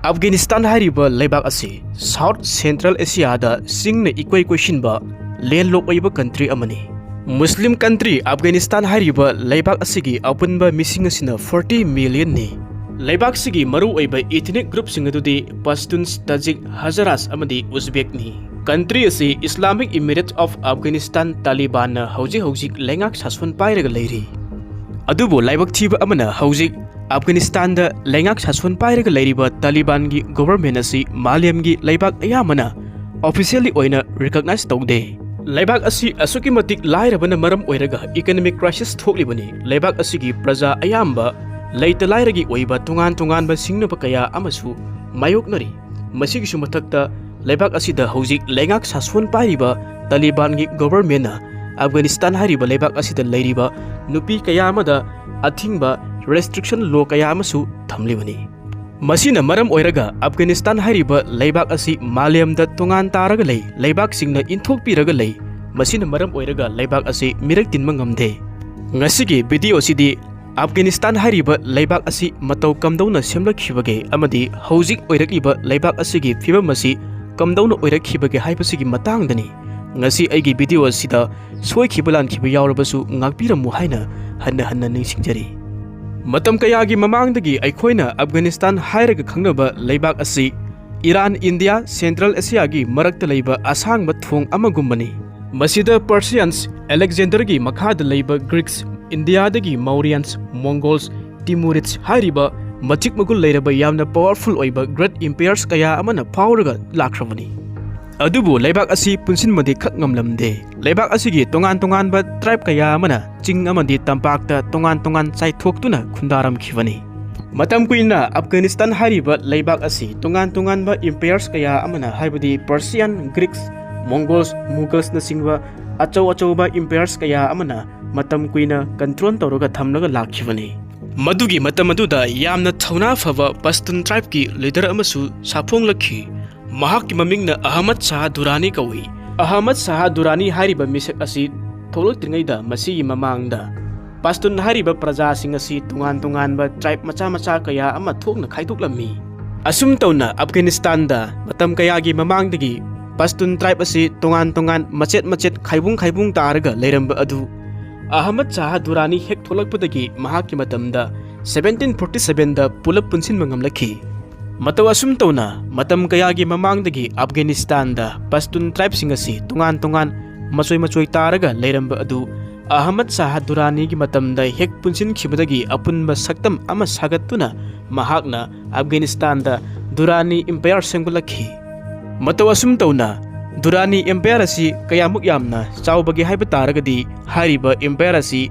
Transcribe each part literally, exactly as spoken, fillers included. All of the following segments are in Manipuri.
ꯑꯐꯒꯥꯅꯤꯁꯇꯥꯟ ꯍꯥꯏꯔꯤꯕ ꯂꯩꯕꯥꯛ ꯑꯁꯤ ꯁꯥꯎꯠ ꯁꯦꯟꯇ꯭ꯔꯦꯜ ꯑꯦꯁꯤꯌꯥꯗ ꯆꯤꯡꯅ ꯏꯀꯣꯏ ꯀꯣꯏꯁꯤꯟꯕ ꯂꯦꯟꯂꯣꯛ ꯑꯣꯏꯕ ꯀꯟꯇ꯭ꯔꯤ ꯑꯃꯅꯤ꯫ ꯃꯨꯁꯂꯤꯝ ꯀꯟꯇ꯭ꯔꯤ ꯑꯐꯒꯥꯅꯤꯁꯇꯥꯟ ꯍꯥꯏꯔꯤꯕ ꯂꯩꯕꯥꯛ ꯑꯁꯤꯒꯤ ꯑꯄꯨꯟꯕ ꯃꯤꯁꯤꯡ ꯑꯁꯤꯅ ꯐꯣꯔꯇꯤ ꯃꯤꯂꯤꯌꯟꯅꯤ꯫ ꯂꯩꯕꯥꯛꯁꯤꯒꯤ ꯃꯔꯨꯑꯣꯏꯕ ꯏꯊꯅꯤꯛ ꯒ꯭ꯔꯨꯞꯁꯤꯡ ꯑꯗꯨꯗꯤ ꯄꯁꯇꯨꯟꯁ, ꯇꯥꯖꯤꯛ, ꯍꯖꯥꯔꯥꯁ ꯑꯃꯗꯤ ꯎꯖꯕꯦꯛꯅꯤ꯫ ꯀꯟꯇ꯭ꯔꯤ ꯑꯁꯤ ꯏꯁꯂꯥꯃꯤꯛ ꯏꯃꯤꯔꯦꯠ ꯑꯣꯐ ꯑꯐꯒꯥꯅꯤꯁꯇꯥꯟ ꯇꯥꯂꯤꯕꯥꯟꯅ ꯍꯧꯖꯤꯛ ꯍꯧꯖꯤꯛ ꯂꯩꯉꯥꯛ ꯁꯥꯁꯣꯟ ꯄꯥꯏꯔꯒ ꯂꯩꯔꯤ꯫ ꯑꯗꯨꯕꯨ ꯂꯥꯏꯕꯛ ꯊꯤꯕ ꯑꯃꯅ ꯍꯧꯖꯤꯛ ꯑꯐꯒꯥꯅꯤꯁꯇꯥꯟꯗ ꯂꯩꯉꯥꯛ ꯁꯥꯁꯣꯟ ꯄꯥꯏꯔꯒ ꯂꯩꯔꯤꯕ ꯇꯥꯂꯤꯕꯥꯟꯒꯤ ꯒꯣꯚꯔꯟꯃꯦꯟ ꯑꯁꯤ ꯃꯥꯂꯦꯝꯒꯤ ꯂꯩꯕꯥꯛ ꯑꯌꯥꯝꯕꯅ ꯑꯣꯐꯤꯁꯤꯌꯦꯜꯂꯤ ꯑꯣꯏꯅ ꯔꯤꯀꯣꯒꯅꯥꯏꯖ ꯇꯧꯗꯦ꯫ ꯂꯩꯕꯥꯛ ꯑꯁꯤ ꯑꯁꯨꯛꯀꯤ ꯃꯇꯤꯛ ꯂꯥꯏꯔꯕꯅ ꯃꯔꯝ ꯑꯣꯏꯔꯒ ꯏꯀꯣꯅꯣꯃꯤꯛ ꯀ꯭ꯔꯥꯏꯁꯤꯁ ꯊꯣꯛꯂꯤꯕꯅꯤ꯫ ꯂꯩꯕꯥꯛ ꯑꯁꯤꯒꯤ ꯄ꯭ꯔꯖꯥ ꯑꯌꯥꯝꯕ ꯂꯩꯇ ꯂꯥꯏꯔꯒꯤ ꯑꯣꯏꯕ ꯇꯣꯉꯥꯟ ꯇꯣꯉꯥꯟꯕ ꯁꯤꯡꯅꯕ ꯀꯌꯥ ꯑꯃꯁꯨ ꯃꯥꯌꯣꯛꯅꯔꯤ꯫ ꯃꯁꯤꯒꯤꯁꯨ ꯃꯊꯛꯇ ꯂꯩꯕꯥꯛ ꯑꯁꯤꯗ ꯍꯧꯖꯤꯛ ꯂꯩꯉꯥꯛ ꯁꯥꯁꯣꯟ ꯄꯥꯏꯔꯤꯕ ꯇꯥꯂꯤꯕꯥꯟꯒꯤ ꯒꯣꯚꯔꯟꯃꯦꯟꯅ ꯑꯐꯒꯥꯅꯤꯁꯇꯥꯟ ꯍꯥꯏꯔꯤꯕ ꯂꯩꯕꯥꯛ ꯑꯁꯤꯗ ꯂꯩꯔꯤꯕ ꯅꯨꯄꯤ ꯀꯌꯥ ꯑꯃꯗ ꯑꯊꯤꯡꯕ, ꯔꯦꯁꯇ꯭ꯔꯤꯛꯁꯟ ꯂꯣ ꯀꯌꯥ ꯑꯃꯁꯨ ꯊꯝꯂꯤꯕꯅꯤ꯫ ꯃꯁꯤꯅ ꯃꯔꯝ ꯑꯣꯏꯔꯒ ꯑꯐꯒꯥꯅꯤꯁꯇꯥꯟ ꯍꯥꯏꯔꯤꯕ ꯂꯩꯕꯥꯛ ꯑꯁꯤ ꯃꯥꯂꯦꯝꯗ ꯇꯣꯉꯥꯟ ꯇꯥꯔꯒ ꯂꯩ, ꯂꯩꯕꯥꯛꯁꯤꯡꯅ ꯏꯟꯊꯣꯛꯄꯤꯔꯒ ꯂꯩ꯫ ꯃꯁꯤꯅ ꯃꯔꯝ ꯑꯣꯏꯔꯒ ꯂꯩꯕꯥꯛ ꯑꯁꯤ ꯃꯤꯔꯛ ꯇꯤꯟꯕ ꯉꯝꯗꯦ꯫ ꯉꯁꯤꯒꯤ ꯚꯤꯗꯤꯑꯣ ꯑꯁꯤꯗꯤ ꯑꯐꯒꯥꯅꯤꯁꯇꯥꯟ ꯍꯥꯏꯔꯤꯕ ꯂꯩꯕꯥꯛ ꯑꯁꯤ ꯃꯇꯧ ꯀꯝꯗꯧꯅ ꯁꯦꯝꯂꯛꯈꯤꯕꯒꯦ ꯑꯃꯗꯤ ꯍꯧꯖꯤꯛ ꯑꯣꯏꯔꯛꯂꯤꯕ ꯂꯩꯕꯥꯛ ꯑꯁꯤꯒꯤ ꯐꯤꯕꯝ ꯑꯁꯤ ꯀꯝꯗꯧꯅ ꯑꯣꯏꯔꯛꯈꯤꯕꯒꯦ ꯍꯥꯏꯕꯁꯤꯒꯤ ꯃꯇꯥꯡꯗꯅꯤ꯫ ꯉꯁꯤ ꯑꯩꯒꯤ ꯚꯤꯗꯤꯑꯣ ꯑꯁꯤꯗ ꯁꯣꯏꯈꯤꯕ ꯂꯥꯟꯈꯤꯕ ꯌꯥꯎꯔꯕꯁꯨ ꯉꯥꯛꯄꯤꯔꯝꯃꯨ ꯍꯥꯏꯅ ꯍꯟꯅ ꯍꯟꯅ ꯅꯤꯡꯁꯤꯡꯖꯔꯤ꯫ ꯃꯇꯝ ꯀꯌꯥꯒꯤ ꯃꯃꯥꯡꯗꯒꯤ ꯑꯩꯈꯣꯏꯅ ꯑꯐꯒꯥꯅꯤꯁꯇꯥꯟ ꯍꯥꯏꯔꯒ ꯈꯪꯅꯕ ꯂꯩꯕꯥꯛ ꯑꯁꯤ ꯏꯔꯥꯟ, ꯏꯟꯗꯤꯌꯥ, ꯁꯦꯟꯇ꯭ꯔꯦꯜ ꯑꯦꯁꯤꯌꯥꯒꯤ ꯃꯔꯛꯇ ꯂꯩꯕ ꯑꯁꯥꯡꯕ ꯊꯣꯡ ꯑꯃꯒꯨꯝꯕꯅꯤ꯫ ꯃꯁꯤꯗ ꯄꯔꯁꯤꯌꯟꯁ, ꯑꯂꯦꯛꯖꯦꯟꯗꯔꯒꯤ ꯃꯈꯥꯗ ꯂꯩꯕ ꯒ꯭ꯔꯤꯛꯁ, ꯏꯟꯗꯤꯌꯥꯗꯒꯤ ꯃꯧꯔꯤꯌꯟꯁ, ꯃꯣꯡꯒꯣꯜꯁ, ꯇꯤꯃꯨꯔꯤꯠꯁ ꯍꯥꯏꯔꯤꯕ ꯃꯆꯤꯛ ꯃꯒꯨꯟ ꯂꯩꯔꯕ ꯌꯥꯝꯅ ꯄꯥꯋꯔꯐꯨꯜ ꯑꯣꯏꯕ ꯒ꯭ꯔꯦꯠ ꯏꯝꯄꯥꯌꯔꯁ ꯀꯌꯥ ꯑꯃꯅ ꯐꯥꯎꯔꯒ ꯂꯥꯛꯈ꯭ꯔꯕꯅꯤ꯫ ꯑꯗꯨꯕꯨ ꯂꯩꯕꯥꯛ ꯑꯁꯤ ꯄꯨꯟꯁꯤꯟꯕꯗꯤ ꯈꯛ ꯉꯝꯂꯝꯗꯦ꯫ ꯂꯩꯕꯥꯛ ꯑꯁꯤꯒꯤ ꯇꯣꯉꯥꯟ ꯇꯣꯉꯥꯟꯕ ꯇ꯭ꯔꯥꯏꯕ ꯀꯌꯥ ꯑꯃꯅ ꯆꯤꯡ ꯑꯃꯗꯤ ꯇꯝꯄꯥꯛꯇ ꯇꯣꯉꯥꯟ ꯇꯣꯉꯥꯟ ꯆꯥꯏꯊꯣꯛꯇꯨꯅ ꯈꯨꯟꯗꯥꯔꯝꯈꯤꯕꯅꯤ꯫ ꯃꯇꯝ ꯀꯨꯏꯅ ꯑꯐꯒꯥꯅꯤꯁꯇꯥꯟ ꯍꯥꯏꯔꯤꯕ ꯂꯩꯕꯥꯛ ꯑꯁꯤ ꯇꯣꯉꯥꯟ ꯇꯣꯉꯥꯟꯕ ꯏꯝꯄꯥꯌꯔꯁ ꯀꯌꯥ ꯑꯃꯅ, ꯍꯥꯏꯕꯗꯤ ꯄꯔꯁꯤꯌꯟ, ꯒ꯭ꯔꯤꯛꯁ, ꯃꯣꯡꯒꯣꯜꯁ, ꯃꯨꯒꯜꯁꯅꯆꯤꯡꯕ ꯑꯆꯧ ꯑꯆꯧꯕ ꯏꯝꯄꯥꯌꯔꯁ ꯀꯌꯥ ꯑꯃꯅ ꯃꯇꯝ ꯀꯨꯏꯅ ꯀꯟꯇ꯭ꯔꯣꯜ ꯇꯧꯔꯒ ꯊꯝꯂꯒ ꯂꯥꯛꯈꯤꯕꯅꯤ꯫ ꯃꯗꯨꯒꯤ ꯃꯇꯝ ꯑꯗꯨꯗ ꯌꯥꯝꯅ ꯊꯧꯅꯥ ꯐꯕ ꯄꯁꯇꯨꯟ ꯇ꯭ꯔꯥꯏꯕꯀꯤ ꯂꯤꯗꯔ ꯑꯃꯁꯨ ꯁꯥꯐꯣꯡꯂꯛꯈꯤ꯫ ꯃꯍꯥꯛꯀꯤ ꯃꯃꯤꯡꯅ ꯑꯍꯃꯗ ꯁꯥꯍ ꯗꯨꯔꯥꯅꯤ ꯀꯧꯏ꯫ ꯑꯍꯃꯗ ꯁꯥꯍ ꯗꯨꯔꯥꯅꯤ ꯍꯥꯏꯔꯤꯕ ꯃꯤꯁꯛ ꯑꯁꯤ ꯊꯣꯛꯂꯛꯇ꯭ꯔꯤꯉꯩꯗ ꯃꯁꯤꯒꯤ ꯃꯃꯥꯡꯗ ꯄꯁꯇꯨꯟ ꯍꯥꯏꯔꯤꯕ ꯄ꯭ꯔꯖꯥꯁꯤꯡ ꯑꯁꯤ ꯇꯣꯉꯥꯟ ꯇꯣꯉꯥꯟꯕ ꯇ꯭ꯔꯥꯏꯕ ꯃꯆꯥ ꯃꯆꯥ ꯀꯌꯥ ꯑꯃ ꯊꯣꯛꯅ ꯈꯥꯏꯗꯣꯛꯂꯝꯃꯤ꯫ ꯑꯁꯨꯝ ꯇꯧꯅ ꯑꯐꯒꯥꯅꯤꯁꯇꯥꯟꯗ ꯃꯇꯝ ꯀꯌꯥꯒꯤ ꯃꯃꯥꯡꯗꯒꯤ ꯄꯁꯇꯨꯟ ꯇ꯭ꯔꯥꯏꯕ ꯑꯁꯤ ꯇꯣꯉꯥꯟ ꯇꯣꯉꯥꯟ ꯃꯆꯦꯠ ꯃꯆꯦꯠ ꯈꯥꯏꯕꯨꯡ ꯈꯥꯏꯕꯨꯡ ꯇꯥꯔꯒ ꯂꯩꯔꯝꯕ ꯑꯗꯨ ꯑꯍꯃꯗ ꯁꯥꯍ ꯗꯨꯔꯥꯅꯤ ꯍꯦꯛ ꯊꯣꯛꯂꯛꯄꯗꯒꯤ ꯃꯍꯥꯛꯀꯤ ꯃꯇꯝꯗ ꯁꯕꯦꯟꯇꯤꯟ ꯐꯣꯔꯇꯤ ꯁꯕꯦꯟꯗ ꯄꯨꯂꯞ ꯄꯨꯟꯁꯤꯟꯕ ꯉꯝꯂꯛꯈꯤ꯫ ꯃꯇꯧ ꯑꯁꯨꯝ ꯇꯧꯅ ꯃꯇꯝ ꯀꯌꯥꯒꯤ ꯃꯃꯥꯡꯗꯒꯤ ꯑꯐꯒꯥꯅꯤꯁꯇꯥꯟꯗ ꯄꯁꯇꯨꯟ ꯇ꯭ꯔꯥꯏꯕꯁꯤꯡ ꯑꯁꯤ ꯇꯣꯉꯥꯟ ꯇꯣꯉꯥꯟ ꯃꯆꯣꯏ ꯃꯆꯣꯏ ꯇꯥꯔꯒ ꯂꯩꯔꯝꯕ ꯑꯗꯨ ꯑꯍꯃꯗ ꯁꯥꯍ ꯗꯨꯔꯥꯅꯤꯒꯤ ꯃꯇꯝꯗ ꯍꯦꯛ ꯄꯨꯟꯁꯤꯟꯈꯤꯕꯗꯒꯤ ꯑꯄꯨꯟꯕ ꯁꯛꯇꯝ ꯑꯃ ꯁꯥꯒꯠꯇꯨꯅ ꯃꯍꯥꯛꯅ ꯑꯐꯒꯥꯅꯤꯁꯇꯥꯟꯗ ꯗꯨꯔꯥꯅꯤ ꯏꯝꯄꯥꯌꯔ ꯁꯦꯝꯒꯠꯂꯛꯈꯤ꯫ ꯃꯇꯧ ꯑꯁꯨꯝ ꯇꯧꯅ ꯗꯨꯔꯥꯅꯤ ꯏꯝꯄꯥꯌꯔ ꯑꯁꯤ ꯀꯌꯥꯃꯨꯛ ꯌꯥꯝꯅ ꯆꯥꯎꯕꯒꯦ ꯍꯥꯏꯕ ꯇꯥꯔꯒꯗꯤ ꯍꯥꯏꯔꯤꯕ ꯏꯝꯄꯥꯌꯔ ꯑꯁꯤ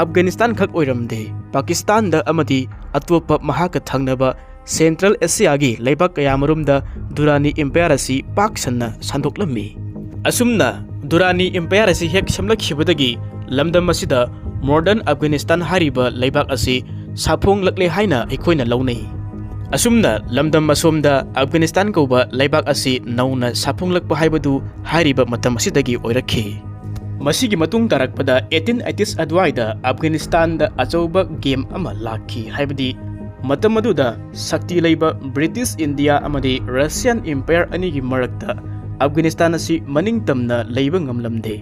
ꯑꯐꯒꯥꯅꯤꯁꯇꯥꯟ ꯈꯛ ꯑꯣꯏꯔꯝꯗꯦ, ꯄꯥꯀꯤꯁꯇꯥꯟꯗ ꯑꯃꯗꯤ ꯑꯇꯣꯞꯄ ꯃꯍꯥꯛꯀ ꯊꯪꯅꯕ ꯁꯦꯟꯇ꯭ꯔꯦꯜ ꯑꯦꯁꯤꯌꯥꯒꯤ ꯂꯩꯕꯥꯛ ꯀꯌꯥꯃꯔꯨꯝꯗ ꯗꯨꯔꯥꯅꯤ ꯏꯝꯄꯥꯌꯔ ꯑꯁꯤ ꯄꯥꯛ ꯁꯟꯅ ꯁꯟꯗꯣꯛꯂꯝꯃꯤ꯫ ꯑꯁꯨꯝꯅ ꯗꯨꯔꯥꯅꯤ ꯏꯝꯄꯥꯌꯔ ꯑꯁꯤ ꯍꯦꯛ ꯁꯦꯝꯂꯛꯈꯤꯕꯗꯒꯤ ꯂꯝꯗꯝ ꯑꯁꯤꯗ ꯃꯣꯗꯔꯟ ꯑꯐꯒꯥꯅꯤꯁꯇꯥꯟ ꯍꯥꯏꯔꯤꯕ ꯂꯩꯕꯥꯛ ꯑꯁꯤ ꯁꯥꯐꯣꯡꯂꯛꯂꯦ ꯍꯥꯏꯅ ꯑꯩꯈꯣꯏꯅ ꯂꯧꯅꯩ꯫ ꯑꯁꯨꯝꯅ ꯂꯝꯗꯝ ꯑꯁꯣꯝꯗ ꯑꯐꯒꯥꯅꯤꯁꯇꯥꯟ ꯀꯧꯕ ꯂꯩꯕꯥꯛ ꯑꯁꯤ ꯅꯧꯅ ꯁꯥꯐꯣꯡꯂꯛꯄ ꯍꯥꯏꯕꯗꯨ ꯍꯥꯏꯔꯤꯕ ꯃꯇꯝ ꯑꯁꯤꯗꯒꯤ ꯑꯣꯏꯔꯛꯈꯤ꯫ ꯃꯁꯤꯒꯤ ꯃꯇꯨꯡ ꯇꯥꯔꯛꯄꯗ ꯑꯩꯠꯇꯤꯟ ꯑꯩꯠꯇꯤꯁ ꯑꯗꯨꯋꯥꯏꯗ ꯑꯐꯒꯥꯅꯤꯁꯇꯥꯟꯗ ꯑꯆꯧꯕ ꯒꯦꯝ ꯑꯃ ꯂꯥꯛꯈꯤ, ꯍꯥꯏꯕꯗꯤ ꯃꯇꯝ ꯑꯗꯨꯗ ꯁꯛꯇꯤ ꯂꯩꯕ ꯕ꯭ꯔꯤꯇꯤꯁ ꯏꯟꯗꯤꯌꯥ ꯑꯃꯗꯤ ꯔꯁꯤꯌꯥꯟ ꯏꯝꯄꯥꯌꯔ ꯑꯅꯤꯒꯤ ꯃꯔꯛꯇ ꯑꯐꯒꯥꯅꯤꯁꯇꯥꯟ ꯑꯁꯤ ꯃꯅꯤꯡ ꯇꯝꯅ ꯂꯩꯕ ꯉꯝꯂꯝꯗꯦ꯫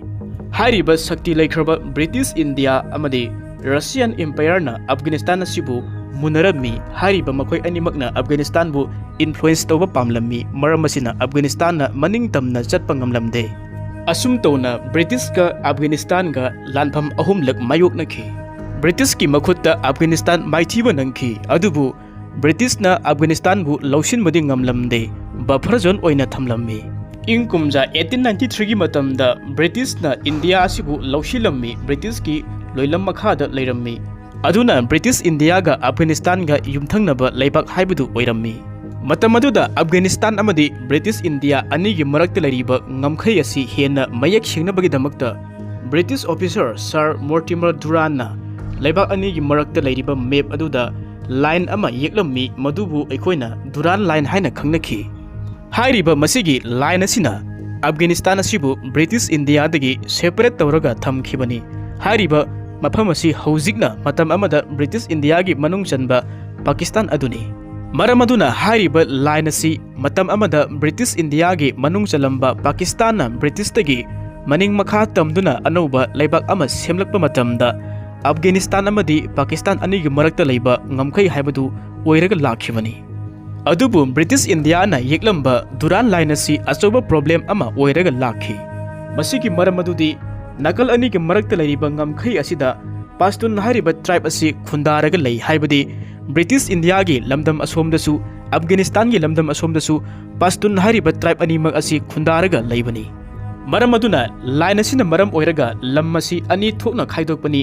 ꯍꯥꯏꯔꯤꯕ ꯁꯛꯇꯤ ꯂꯩꯈ꯭ꯔꯕ ꯕ꯭ꯔꯤꯇꯤꯁ ꯏꯟꯗꯤꯌꯥ ꯑꯃꯗꯤ ꯔꯁꯤꯌꯥꯟ ꯏꯝꯄꯥꯌꯔꯅ ꯑꯐꯒꯥꯅꯤꯁꯇꯥꯟ ꯑꯁꯤꯕꯨ ꯃꯨꯟꯅꯔꯝꯃꯤ꯫ ꯍꯥꯏꯔꯤꯕ ꯃꯈꯣꯏ ꯑꯅꯤꯃꯛꯅ ꯑꯐꯒꯥꯅꯤꯁꯇꯥꯟꯕꯨ ꯏꯟꯐ꯭ꯂꯨꯌꯦꯟꯁ ꯇꯧꯕ ꯄꯥꯝꯂꯝꯃꯤ꯫ ꯃꯔꯝ ꯑꯁꯤꯅ ꯑꯐꯒꯥꯅꯤꯁꯇꯥꯟꯅ ꯃꯅꯤꯡ ꯇꯝꯅ ꯆꯠꯄ ꯉꯝꯂꯝꯗꯦ꯫ ꯑꯁꯨꯝ ꯇꯧꯅ ꯕ꯭ꯔꯤꯇꯤꯁꯀ ꯑꯐꯒꯥꯅꯤꯁꯇꯥꯟꯒ ꯂꯥꯟꯐꯝ ꯑꯍꯨꯝꯂꯛ ꯃꯥꯌꯣꯛꯅꯈꯤ꯫ ꯕ꯭ꯔꯤꯇꯤꯁꯀꯤ ꯃꯈꯨꯠꯇ ꯑꯐꯒꯥꯅꯤꯁꯇꯥꯟ ꯃꯥꯏꯊꯤꯕ ꯅꯪꯈꯤ, ꯑꯗꯨꯕꯨ ꯕ꯭ꯔꯤꯇꯤꯁꯅ ꯑꯐꯒꯥꯅꯤꯁꯇꯥꯟꯕꯨ ꯂꯧꯁꯤꯟꯕꯗꯤ ꯉꯝꯂꯝꯗꯦ, ꯕꯐꯔ ꯖꯣꯟ ꯑꯣꯏꯅ ꯊꯝꯂꯝꯃꯤ꯫ ꯏꯪ ꯀꯨꯝꯖꯥ ꯑꯩꯠꯇꯤꯟ ꯅꯥꯏꯟꯇꯤ ꯊ꯭ꯔꯤꯒꯤ ꯃꯇꯝꯗ ꯕ꯭ꯔꯤꯇꯤꯁꯅ ꯏꯟꯗꯤꯌꯥ ꯑꯁꯤꯕꯨ ꯂꯧꯁꯤꯜꯂꯝꯃꯤ, ꯕ꯭ꯔꯤꯇꯤꯁꯀꯤ ꯂꯣꯏꯂꯝ ꯃꯈꯥꯗ ꯂꯩꯔꯝꯃꯤ꯫ ꯑꯗꯨꯅ ꯕ꯭ꯔꯤꯇꯤꯁ ꯏꯟꯗꯤꯌꯥꯒ ꯑꯐꯒꯥꯅꯤꯁꯇꯥꯟꯒ ꯌꯨꯝꯊꯪꯅꯕ ꯂꯩꯕꯥꯛ ꯍꯥꯏꯕꯗꯨ ꯑꯣꯏꯔꯝꯃꯤ꯫ ꯃꯇꯝ ꯑꯗꯨꯗ ꯑꯐꯒꯥꯅꯤꯁꯇꯥꯟ ꯑꯃꯗꯤ ꯕ꯭ꯔꯤꯇꯤꯁ ꯏꯟꯗꯤꯌꯥ ꯑꯅꯤꯒꯤ ꯃꯔꯛꯇ ꯂꯩꯔꯤꯕ ꯉꯝꯈꯩ ꯑꯁꯤ ꯍꯦꯟꯅ ꯃꯌꯦꯛ ꯁꯦꯡꯅꯕꯒꯤꯗꯃꯛꯇ ꯕ꯭ꯔꯤꯇꯤꯁ ꯑꯣꯐꯤꯁꯔ ꯁꯥꯔ ꯃꯣꯔꯇꯤꯃꯔ ꯗꯨꯔꯥꯟꯅ ꯂꯩꯕꯥꯛ ꯑꯅꯤꯒꯤ ꯃꯔꯛꯇ ꯂꯩꯔꯤꯕ ꯃꯦꯞ ꯑꯗꯨꯗ ꯂꯥꯏꯟ ꯑꯃ ꯌꯦꯛꯂꯝꯃꯤ, ꯃꯗꯨꯕꯨ ꯑꯩꯈꯣꯏꯅ ꯗꯨꯔꯥꯟ ꯂꯥꯏꯟ ꯍꯥꯏꯅ ꯈꯪꯅꯈꯤ꯫ ꯍꯥꯏꯔꯤꯕ ꯃꯁꯤꯒꯤ ꯂꯥꯏꯟ ꯑꯁꯤꯅ ꯑꯐꯒꯥꯅꯤꯁꯇꯥꯟ ꯑꯁꯤꯕꯨ ꯕ꯭ꯔꯤꯇꯤꯁ ꯏꯟꯗꯤꯌꯥꯗꯒꯤ ꯁꯦꯄꯔꯦꯠ ꯇꯧꯔꯒ ꯊꯝꯈꯤꯕꯅꯤ꯫ ꯍꯥꯏꯔꯤꯕ ꯃꯐꯝ ꯑꯁꯤ ꯍꯧꯖꯤꯛꯅ ꯃꯇꯝ ꯑꯃꯗ ꯕ꯭ꯔꯤꯇꯤꯁ ꯏꯟꯗꯤꯌꯥꯒꯤ ꯃꯅꯨꯡ ꯆꯟꯕ ꯄꯥꯀꯤꯁꯇꯥꯟ ꯑꯗꯨꯅꯤ꯫ ꯃꯔꯝ ꯑꯗꯨꯅ ꯍꯥꯏꯔꯤꯕ line ꯑꯁꯤ ꯃꯇꯝ ꯑꯃꯗ ꯕ꯭ꯔꯤꯇꯤꯁ ꯏꯟꯗꯤꯌꯥꯒꯤ ꯃꯅꯨꯡ ꯆꯜꯂꯝꯕ ꯄꯥꯀꯤꯁꯇꯥꯟꯅ ꯕ꯭ꯔꯤꯇꯤꯁꯇꯒꯤ ꯃꯅꯤꯡ ꯃꯈꯥ ꯇꯝꯗꯨꯅ ꯑꯅꯧꯕ ꯂꯩꯕꯥꯛ ꯑꯃ ꯁꯦꯝꯂꯛꯄ ꯃꯇꯝꯗ ꯑꯐꯒꯥꯅꯤꯁꯇꯥꯟ ꯑꯃꯗꯤ ꯄꯥꯀꯤꯁꯇꯥꯟ ꯑꯅꯤꯒꯤ ꯃꯔꯛꯇ ꯂꯩꯕ ꯉꯝꯈꯩ ꯍꯥꯏꯕꯗꯨ ꯑꯣꯏꯔꯒ ꯂꯥꯛꯈꯤꯕꯅꯤ꯫ ꯑꯗꯨꯕꯨ ꯕ꯭ꯔꯤꯇꯤꯁ ꯏꯟꯗꯤꯌꯥꯅ ꯌꯦꯛꯂꯝꯕ ꯗꯨꯔꯥꯟ line ꯑꯁꯤ ꯑꯆꯧꯕ problem ꯑꯃ ꯑꯣꯏꯔꯒ ꯂꯥꯛꯈꯤ꯫ ꯃꯁꯤꯒꯤ ꯃꯔꯝ ꯑꯗꯨꯗꯤ ꯅꯥꯀꯜ ꯑꯅꯤꯒꯤ ꯃꯔꯛꯇ ꯂꯩꯔꯤꯕ ꯉꯝꯈꯩ ꯑꯁꯤꯗ ꯄꯥꯁꯇꯨꯟ ꯍꯥꯏꯔꯤꯕ tribe ꯑꯁꯤ ꯈꯨꯟꯗꯥꯔꯒ ꯂꯩ ꯍꯥꯏꯕꯗꯤ ꯕ꯭ꯔꯤꯇꯤꯁ ꯏꯟꯗꯤꯌꯥꯒꯤ ꯂꯝꯗꯝ ꯑꯁꯣꯝꯗꯁꯨ ꯑꯐꯒꯥꯅꯤꯁꯇꯥꯟꯒꯤ ꯂꯝꯗꯝ ꯑꯁꯣꯝꯗꯁꯨ ꯄꯥꯁꯇꯨꯟ ꯍꯥꯏꯔꯤꯕ tribe ꯑꯅꯤꯃꯛ ꯑꯁꯤ ꯈꯨꯟꯗꯥꯔꯒ ꯂꯩꯕꯅꯤ꯫ ꯃꯔꯝ ꯑꯗꯨꯅ line ꯑꯁꯤꯅ ꯃꯔꯝ ꯑꯣꯏꯔꯒ ꯂꯝ ꯑꯁꯤ ꯑꯅꯤ ꯊꯣꯛꯅ ꯈꯥꯏꯗꯣꯛꯄꯅꯤ꯫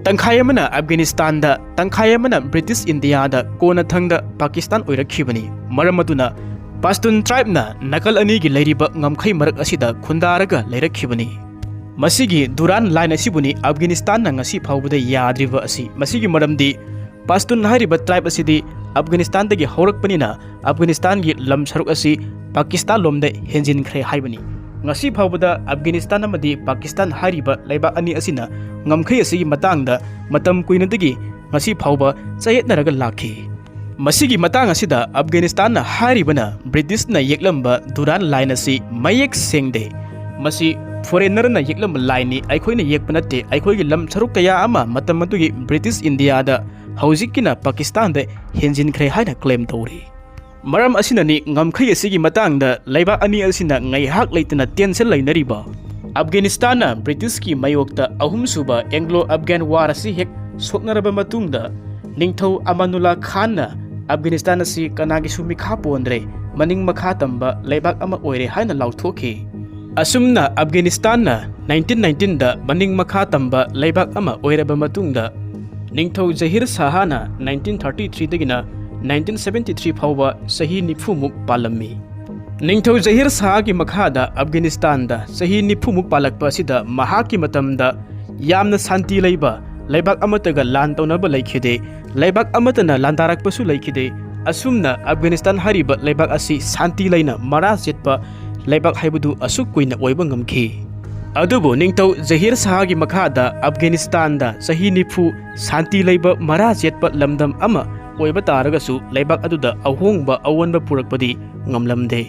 ꯇꯪꯈꯥꯏ ꯑꯃꯅ ꯑꯐꯒꯥꯅꯤꯁꯇꯥꯟꯗ, ꯇꯪꯈꯥꯏ ꯑꯃꯅ ꯕ꯭ꯔꯤꯇꯤꯁ ꯏꯟꯗꯤꯌꯥꯗ, ꯀꯣꯟꯅꯊꯪꯗ ꯄꯥꯀꯤꯁꯇꯥꯟ ꯑꯣꯏꯔꯛꯈꯤꯕꯅꯤ꯫ ꯃꯔꯝ ꯑꯗꯨꯅ ꯄꯥꯁꯇꯨꯟ tribeꯅ ꯅꯥꯀꯜ ꯑꯅꯤꯒꯤ ꯂꯩꯔꯤꯕ ꯉꯝꯈꯩ ꯃꯔꯛ ꯑꯁꯤꯗ ꯈꯨꯟꯗꯥꯔꯒ ꯂꯩꯔꯛꯈꯤꯕꯅꯤ꯫ ꯃꯁꯤꯒꯤ ꯗꯨꯔꯥꯟ line ꯑꯁꯤꯕꯨꯅꯤ ꯑꯐꯒꯥꯅꯤꯁꯇꯥꯟꯅ ꯉꯁꯤ ꯐꯥꯎꯕꯗ ꯌꯥꯗ꯭ꯔꯤꯕ ꯑꯁꯤ꯫ ꯃꯁꯤꯒꯤ ꯃꯔꯝꯗꯤ ꯄꯥꯁꯇꯨꯟ ꯍꯥꯏꯔꯤꯕ tribe ꯑꯁꯤꯗꯤ ꯑꯐꯒꯥꯅꯤꯁꯇꯥꯟꯗꯒꯤ ꯍꯧꯔꯛꯄꯅꯤꯅ ꯑꯐꯒꯥꯅꯤꯁꯇꯥꯟꯒꯤ ꯂꯝ ꯁꯔꯨꯛ ꯑꯁꯤ ꯄꯥꯀꯤꯁꯇꯥꯟ ꯂꯣꯝꯗ ꯍꯦꯟꯖꯤꯟꯈ꯭ꯔꯦ ꯍꯥꯏꯕꯅꯤ꯫ ꯉꯁꯤ ꯐꯥꯎꯕꯗ ꯑꯐꯒꯥꯅꯤꯁꯇꯥꯟ ꯑꯃꯗꯤ ꯄꯥꯀꯤꯁꯇꯥꯟ ꯍꯥꯏꯔꯤꯕ ꯂꯩꯕꯥꯛ ꯑꯅꯤ ꯑꯁꯤꯅ ꯉꯝꯈꯩ ꯑꯁꯤꯒꯤ ꯃꯇꯥꯡꯗ ꯃꯇꯝ ꯀꯨꯏꯅꯗꯒꯤ ꯉꯁꯤ ꯐꯥꯎꯕ ꯆꯌꯦꯠꯅꯔꯒ ꯂꯥꯛꯈꯤ꯫ ꯃꯁꯤꯒꯤ ꯃꯇꯥꯡ ꯑꯁꯤꯗ ꯑꯐꯒꯥꯅꯤꯁꯇꯥꯟꯅ ꯍꯥꯏꯔꯤꯕꯅ ꯕ꯭ꯔꯤꯇꯤꯁꯅ ꯌꯦꯛꯂꯝꯕ ꯗꯨꯔꯥꯟ line ꯑꯁꯤ ꯃꯌꯦꯛ ꯁꯦꯡꯗꯦ, ꯃꯁꯤ foreignerꯅ ꯌꯦꯛꯂꯝꯕ lineꯅꯤ, ꯑꯩꯈꯣꯏꯅ ꯌꯦꯛꯄ ꯅꯠꯇꯦ, ꯑꯩꯈꯣꯏꯒꯤ ꯂꯝ ꯁꯔꯨꯛ ꯀꯌꯥ ꯑꯃ ꯃꯇꯝ ꯑꯗꯨꯒꯤ ꯕ꯭ꯔꯤꯇꯤꯁ ꯏꯟꯗꯤꯌꯥꯗ, ꯍꯧꯖꯤꯛꯀꯤꯅ ꯄꯥꯀꯤꯁꯇꯥꯟꯗ ꯍꯦꯟꯖꯤꯟꯈ꯭ꯔꯦ ꯍꯥꯏꯅ claim ꯇꯧꯔꯤ꯫ ꯃꯔꯝ ꯑꯁꯤꯅꯅꯤ ꯉꯝꯈꯩ ꯑꯁꯤꯒꯤ ꯃꯇꯥꯡꯗ ꯂꯩꯕꯥꯛ ꯑꯅꯤ ꯑꯁꯤꯅ ꯉꯥꯏꯍꯥꯛ ꯂꯩꯇꯅ tension ꯂꯩꯅꯔꯤꯕ꯫ ꯑꯐꯒꯥꯅꯤꯁꯇꯥꯟꯅ ꯕ꯭ꯔꯤꯇꯤꯁꯀꯤ ꯃꯥꯌꯣꯛꯇ ꯑꯍꯨꯝꯁꯨꯕ Anglo-Afghan War ꯑꯁꯤ ꯍꯦꯛ ꯁꯣꯛꯅꯔꯕ ꯃꯇꯨꯡꯗ, ꯅꯤꯡꯊꯧ ꯑꯃꯥꯅꯨꯜꯂꯥ ꯈꯥꯟꯅ ꯑꯐꯒꯥꯅꯤꯁꯇꯥꯟ ꯑꯁꯤ ꯀꯅꯥꯒꯤꯁꯨ ꯃꯤꯈꯥ ꯄꯣꯟꯗ꯭ꯔꯦ, ꯃꯅꯤꯡ ꯃꯈꯥ ꯇꯝꯕ ꯂꯩꯕꯥꯛ ꯑꯃ ꯑꯣꯏꯔꯦ ꯍꯥꯏꯅ ꯂꯥꯎꯊꯣꯛꯈꯤ꯫ ꯑꯁꯨꯝꯅ ꯑꯐꯒꯥꯅꯤꯁꯇꯥꯟꯅ nineteen nineteenꯗ ꯃꯅꯤꯡ ꯃꯈꯥ ꯇꯝꯕ ꯂꯩꯕꯥꯛ ꯑꯃ ꯑꯣꯏꯔꯕ ꯃꯇꯨꯡꯗ, ꯅꯤꯡꯊꯧ ꯖꯍꯤꯔ ꯁꯥꯍꯅ nineteen thirty threeꯗꯒꯤꯅ nineteen seventy three ꯐꯥꯎꯕ ꯆꯍꯤ ꯅꯤꯐꯨꯃꯨꯛ ꯄꯥꯜꯂꯝꯃꯤ꯫ ꯅꯤꯡꯊꯧ ꯖꯍꯤꯔ ꯁꯥꯍꯒꯤ ꯃꯈꯥꯗ ꯑꯐꯒꯥꯅꯤꯁꯇꯥꯟꯗ ꯆꯍꯤ ꯅꯤꯐꯨꯃꯨꯛ ꯄꯥꯜꯂꯛꯄ ꯑꯁꯤꯗ ꯃꯍꯥꯛꯀꯤ ꯃꯇꯝꯗ ꯌꯥꯝꯅ ꯁꯥꯟꯇꯤ ꯂꯩꯕ, ꯂꯩꯕꯥꯛ ꯑꯃꯠꯇꯒ ꯂꯥꯟ ꯇꯧꯅꯕ ꯂꯩꯈꯤꯗꯦ, ꯂꯩꯕꯥꯛ ꯑꯃꯠꯇꯅ ꯂꯥꯟꯗꯥꯔꯛꯄꯁꯨ ꯂꯩꯈꯤꯗꯦ꯫ ꯑꯁꯨꯝꯅ ꯑꯐꯒꯥꯅꯤꯁꯇꯥꯟ ꯍꯥꯏꯔꯤꯕ ꯂꯩꯕꯥꯛ ꯑꯁꯤ ꯁꯥꯟꯇꯤ ꯂꯩꯅ ꯃꯔꯥ ꯆꯦꯠꯄ ꯂꯩꯕꯥꯛ ꯍꯥꯏꯕꯗꯨ ꯑꯁꯨꯛ ꯀꯨꯏꯅ ꯑꯣꯏꯕ ꯉꯝꯈꯤ꯫ ꯑꯗꯨꯕꯨ ꯅꯤꯡꯊꯧ ꯖꯍꯤꯔ ꯁꯥꯍꯒꯤ ꯃꯈꯥꯗ ꯑꯐꯒꯥꯅꯤꯁꯇꯥꯟꯗ ꯆꯍꯤ ꯅꯤꯐꯨ ꯁꯥꯟꯇꯤ ꯂꯩꯕ ꯃꯔꯥ ꯆꯦꯠꯄ ꯂꯝꯗꯝ ꯑꯃ ꯑꯣꯏꯕ ꯇꯥꯔꯒꯁꯨ ꯂꯩꯕꯥꯛ ꯑꯗꯨꯗ ꯑꯍꯣꯡꯕ ꯑꯑꯣꯟꯕ ꯄꯨꯔꯛꯄꯗꯤ ꯉꯝꯂꯝꯗꯦ꯫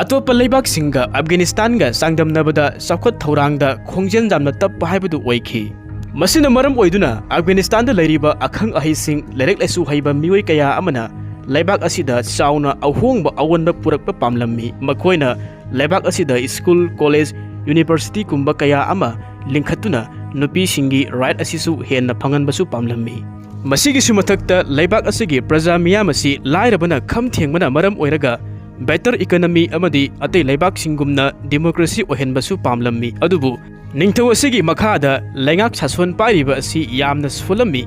ꯑꯇꯣꯞꯄ ꯂꯩꯕꯥꯛꯁꯤꯡꯒ ꯑꯐꯒꯥꯅꯤꯁꯇꯥꯟꯒ ꯆꯥꯡꯗꯝꯅꯕꯗ ꯆꯥꯎꯈꯠ ꯊꯧꯔꯥꯡꯗ ꯈꯣꯡꯖꯦꯜ ꯌꯥꯝꯅ ꯇꯞꯄ ꯍꯥꯏꯕꯗꯨ ꯑꯣꯏꯈꯤ꯫ ꯃꯁꯤꯅ ꯃꯔꯝ ꯑꯣꯏꯗꯨꯅ ꯑꯐꯒꯥꯅꯤꯁꯇꯥꯟꯗ ꯂꯩꯔꯤꯕ ꯑꯈꯪ ꯑꯍꯩꯁꯤꯡ, ꯂꯥꯏꯔꯤꯛ ꯂꯥꯏꯁꯨ ꯍꯩꯕ ꯃꯤꯑꯣꯏ ꯀꯌꯥ ꯑꯃꯅ ꯂꯩꯕꯥꯛ ꯑꯁꯤꯗ ꯆꯥꯎꯅ ꯑꯍꯣꯡꯕ ꯑꯑꯣꯟꯕ ꯄꯨꯔꯛꯄ ꯄꯥꯝꯂꯝꯃꯤ꯫ ꯃꯈꯣꯏꯅ ꯂꯩꯕꯥꯛ ꯑꯁꯤꯗ ꯁ꯭ꯀꯨꯜ, ꯀꯣꯂꯦꯖ, ꯌꯨꯅꯤꯚꯔꯁꯤꯇꯤꯒꯨꯝꯕ ꯀꯌꯥ ꯑꯃ ꯂꯤꯡꯈꯠꯇꯨꯅ ꯅꯨꯄꯤꯁꯤꯡꯒꯤ ꯔꯥꯏꯠ ꯑꯁꯤꯁꯨ ꯍꯦꯟꯅ ꯐꯪꯍꯟꯕꯁꯨ ꯄꯥꯝꯂꯝꯃꯤ꯫ ꯃꯁꯤꯒꯤꯁꯨ ꯃꯊꯛꯇ ꯂꯩꯕꯥꯛ ꯑꯁꯤꯒꯤ ꯄ꯭ꯔꯖꯥ ꯃꯤꯌꯥꯝ ꯑꯁꯤ ꯂꯥꯏꯔꯕꯅ ꯈꯝ ꯊꯦꯡꯕꯅ ꯃꯔꯝ ꯑꯣꯏꯔꯒ better economy ꯑꯃꯗꯤ ꯑꯇꯩ ꯂꯩꯕꯥꯛꯁꯤꯡꯒꯨꯝꯅ democracy ꯑꯣꯏꯍꯟꯕꯁꯨ ꯄꯥꯝꯂꯝꯃꯤ꯫ ꯑꯗꯨꯕꯨ ꯅꯤꯡꯊꯧ ꯑꯁꯤꯒꯤ ꯃꯈꯥꯗ ꯂꯩꯉꯥꯛ ꯁꯥꯁꯣꯟ ꯄꯥꯏꯔꯤꯕ ꯑꯁꯤ ꯌꯥꯝꯅ ꯁꯣꯜꯂꯝꯃꯤ꯫